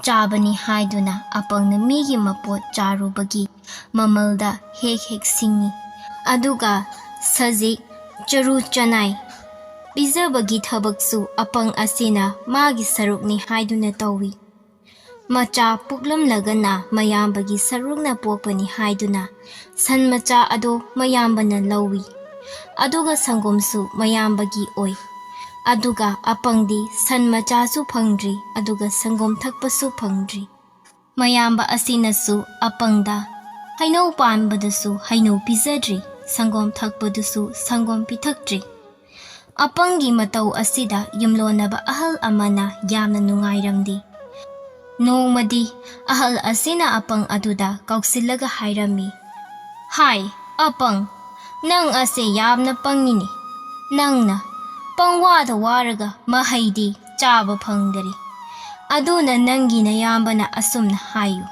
ꯆꯥꯕꯅꯤ ꯍꯥꯏꯗꯨꯅ ꯑꯄꯪꯅ ꯃꯤꯒꯤ ꯃꯄꯣꯠ ꯆꯥꯔꯨꯕꯒꯤ ꯃꯃꯜꯗ ꯍꯦꯛ ꯍꯦꯛ ꯁꯤꯡꯏ꯫ ꯑꯗꯨꯒ ꯁꯖꯤꯛ, ꯆꯔꯨ ꯆꯅꯥꯏ ꯄꯤꯖꯕꯒꯤ ꯊꯕꯛꯁꯨ ꯑꯄꯪ ꯑꯁꯤꯅ ꯃꯥꯒꯤ ꯁꯔꯨꯛꯅꯤ ꯍꯥꯏꯗꯨꯅ ꯇꯧꯏ꯫ ꯃꯆꯥ ꯄꯣꯛꯂꯝꯂꯒꯅ ꯃꯌꯥꯝꯕꯒꯤ ꯁꯔꯨꯛꯅ ꯄꯣꯛꯄꯅꯤ ꯍꯥꯏꯗꯨꯅ ꯁꯟ ꯃꯆꯥ ꯑꯗꯣ ꯃꯌꯥꯝꯕꯅ ꯂꯧꯏ꯫ ꯑꯗꯨꯒ ꯁꯪꯒꯣꯝꯁꯨ ꯃꯌꯥꯝꯕꯒꯤ ꯑꯣꯏ꯫ ꯑꯗꯨꯒ ꯑꯄꯪꯗꯤ ꯁꯟ ꯃꯆꯥꯁꯨ ꯐꯪꯗ꯭ꯔꯤ, ꯑꯗꯨꯒ ꯁꯪꯒꯣꯝ ꯊꯛꯄꯁꯨ ꯐꯪꯗ꯭ꯔꯤ꯫ ꯃꯌꯥꯝꯕ ꯑꯁꯤꯅꯁꯨ ꯑꯄꯪꯗ ꯍꯩꯅꯧ ꯄꯥꯟꯕꯗꯁꯨ ꯍꯩꯅꯧ ꯄꯤꯖꯗ꯭ꯔꯤ, ꯁꯪꯒꯣꯝ ꯊꯛꯄꯗꯨꯁꯨ ꯁꯪꯒꯣꯝ ꯄꯤꯊꯛꯇ꯭ꯔꯤ꯫ ꯑꯄꯪꯒꯤ ꯃꯇꯧ ꯑꯁꯤꯗ ꯌꯨꯝꯂꯣꯟꯅꯕ ꯑꯍꯜ ꯑꯃꯅ ꯌꯥꯝꯅ ꯅꯨꯡꯉꯥꯏꯔꯝꯗꯦ꯫ ꯅꯣꯡꯃꯗꯤ ꯑꯍꯜ ꯑꯁꯤꯅ ꯑꯄꯪ ꯑꯗꯨꯗ ꯀꯧꯁꯤꯜꯂꯒ ꯍꯥꯏꯔꯝꯃꯤ, "ꯍꯥꯏ, ꯑꯄꯪ, ꯅꯪ ꯑꯁꯦ ꯌꯥꯝꯅ ꯄꯪꯉꯤꯅꯦ꯫ ꯅꯪꯅ ꯄꯪꯋꯥꯗ ꯋꯥꯔꯒ ꯃꯍꯩꯗꯤ ꯆꯥꯕ ꯐꯪꯗꯔꯤ꯫ ꯑꯗꯨꯅ ꯅꯪꯒꯤ ꯅꯌꯥꯝꯕꯅ ꯑꯁꯨꯝꯅ ꯍꯥꯏꯌꯨ,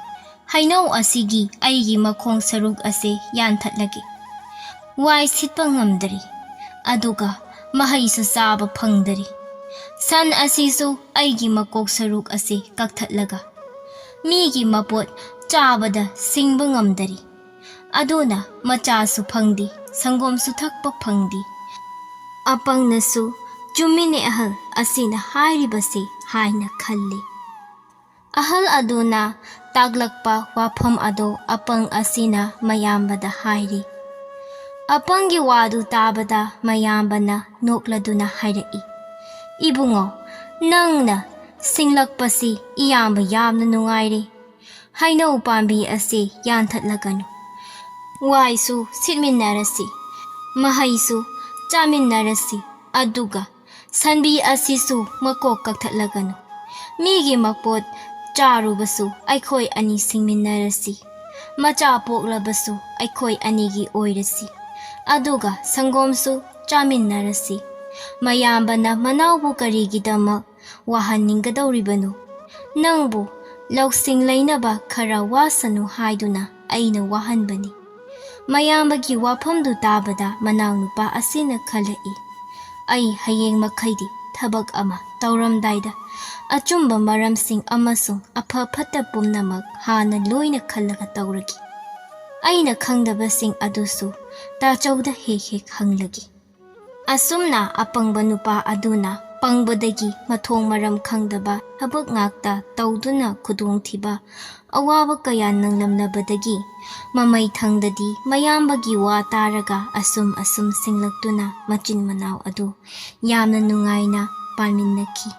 'ꯍꯩꯅꯧ ꯑꯁꯤꯒꯤ ꯑꯩꯒꯤ ꯃꯈꯣꯡ ꯁꯔꯨꯛ ꯑꯁꯦ ꯌꯥꯟꯊꯠꯂꯒꯦ꯫ ꯋꯥꯏ ꯁꯤꯠꯄ ꯉꯝꯗꯔꯤ, ꯑꯗꯨꯒ ꯃꯍꯩꯁꯨ ꯆꯥꯕ ꯐꯪꯗꯔꯤ꯫ ꯁꯟ ꯑꯁꯤꯁꯨ ꯑꯩꯒꯤ ꯃꯀꯣꯛ ꯁꯔꯨꯛ ꯑꯁꯤ ꯀꯛꯊꯠꯂꯒ ꯃꯤꯒꯤ ꯃꯄꯣꯠ ꯆꯥꯕꯗ ꯁꯤꯡꯕ ꯉꯝꯗꯔꯤ꯫ ꯑꯗꯨꯅ ꯃꯆꯥꯁꯨ ꯐꯪꯗꯦ, ꯁꯪꯒꯣꯝꯁꯨ ꯊꯛꯄ ꯐꯪꯗꯦ꯫ ꯑꯄꯪꯅꯁꯨ ꯆꯨꯝꯃꯤꯅꯦ ꯑꯍꯜ ꯑꯁꯤꯅ ꯍꯥꯏꯔꯤꯕꯁꯦ" ꯍꯥꯏꯅ ꯈꯜꯂꯤ꯫ ꯑꯍꯜ ꯑꯗꯨꯅ ꯇꯥꯛꯂꯛꯄ ꯋꯥꯐꯝ ꯑꯗꯣ ꯑꯄꯪ ꯑꯁꯤꯅ ꯃꯌꯥꯝꯕꯗ ꯍꯥꯏꯔꯤ꯫ ꯑꯄꯪꯒꯤ ꯋꯥꯗꯨ ꯇꯥꯕꯗ ꯃꯌꯥꯝꯕꯅ ꯅꯣꯛꯂꯗꯨꯅ ꯍꯥꯏꯔꯛꯏ, "ꯏꯕꯨꯡꯉꯣ, ꯅꯪꯅ ꯁꯤꯡꯂꯛꯄꯁꯤ ꯏꯌꯥꯝꯕ ꯌꯥꯝꯅ ꯅꯨꯡꯉꯥꯏꯔꯦ꯫ ꯍꯩꯅꯧ ꯄꯥꯝꯕꯤ ꯑꯁꯤ ꯌꯥꯟꯊꯠꯂꯒꯅꯨ꯫ ꯋꯥꯏꯁꯨ ꯁꯤꯠꯃꯤꯟꯅꯔꯁꯤ, ꯃꯍꯩꯁꯨ ꯆꯥꯃꯤꯟꯅꯔꯁꯤ, ꯑꯗꯨꯒ ꯁꯟꯕꯤ ꯑꯁꯤꯁꯨ ꯃꯀꯣꯛ ꯀꯛꯊꯠꯂꯒꯅꯨ꯫ ꯃꯤꯒꯤ ꯃꯄꯣꯠ ꯆꯥꯔꯨꯕꯁꯨ ꯑꯩꯈꯣꯏ ꯑꯅꯤ ꯁꯤꯡꯃꯤꯟꯅꯔꯁꯤ꯫ ꯃꯆꯥ ꯄꯣꯛꯂꯕꯁꯨ ꯑꯩꯈꯣꯏ ꯑꯅꯤꯒꯤ ꯑꯣꯏꯔꯁꯤ꯫ ꯑꯗꯨꯒ ꯁꯪꯒꯣꯝꯁꯨ ꯆꯥꯃꯤꯟꯅꯔꯁꯤ꯫ ꯃꯌꯥꯝꯕꯅ ꯃꯅꯥꯎꯕꯨ ꯀꯔꯤꯒꯤꯗꯃꯛ ꯋꯥꯍꯟꯅꯤꯡꯒꯗꯧꯔꯤꯕꯅꯣ? ꯅꯪꯕꯨ ꯂꯧꯁꯤꯡ ꯂꯩꯅꯕ ꯈꯔ ꯋꯥꯁꯅꯨ ꯍꯥꯏꯗꯨꯅ ꯑꯩꯅ ꯋꯥꯍꯟꯕꯅꯤ꯫" ꯃꯌꯥꯝꯕꯒꯤ ꯋꯥꯐꯝꯗꯨ ꯇꯥꯕꯗ ꯃꯅꯥꯎꯅꯨꯄꯥ ꯑꯁꯤꯅ ꯈꯜꯂꯛꯏ, "ꯑꯩ ꯍꯌꯦꯡ ꯃꯈꯩꯗꯤ ꯊꯕꯛ ꯑꯃ ꯇꯧꯔꯝꯗꯥꯏꯗ ꯑꯆꯨꯝꯕ ꯃꯔꯝꯁꯤꯡ ꯑꯃꯁꯨꯡ ꯑꯐ ꯐꯠꯇ ꯄꯨꯝꯅꯃꯛ ꯍꯥꯟꯅ ꯂꯣꯏꯅ ꯈꯜꯂꯒ ꯇꯧꯔꯒꯦ꯫ ꯑꯩꯅ ꯈꯪꯗꯕꯁꯤꯡ ꯑꯗꯨꯁꯨ ꯇꯥꯆꯧꯗ ꯍꯦꯛ ꯍꯦꯛ ꯍꯪꯂꯒꯦ꯫" ꯑꯁꯨꯝꯅ ꯑꯄꯪꯕ ꯅꯨꯄꯥ ꯑꯗꯨꯅ ꯄꯪꯕꯗꯒꯤ ꯃꯊꯣꯡ ꯃꯔꯝ ꯈꯪꯗꯕ ꯊꯕꯛ ꯉꯥꯛꯇ ꯇꯧꯗꯨꯅ ꯈꯨꯗꯣꯡꯊꯤꯕ ꯑꯋꯥꯕ ꯀꯌꯥ ꯅꯪꯂꯝꯂꯕꯗꯒꯤ ꯃꯃꯩ ꯊꯪꯗꯗꯤ ꯃꯌꯥꯝꯕꯒꯤ ꯋꯥ ꯇꯥꯔꯒ ꯑꯁꯨꯝ ꯑꯁꯨꯝ ꯁꯤꯡꯂꯛꯇꯨꯅ ꯃꯆꯤꯟ ꯃꯅꯥꯎ ꯑꯗꯨ ꯌꯥꯝꯅ ꯅꯨꯡꯉꯥꯏꯅ ꯄꯥꯟꯃꯤꯟꯅꯈꯤ꯫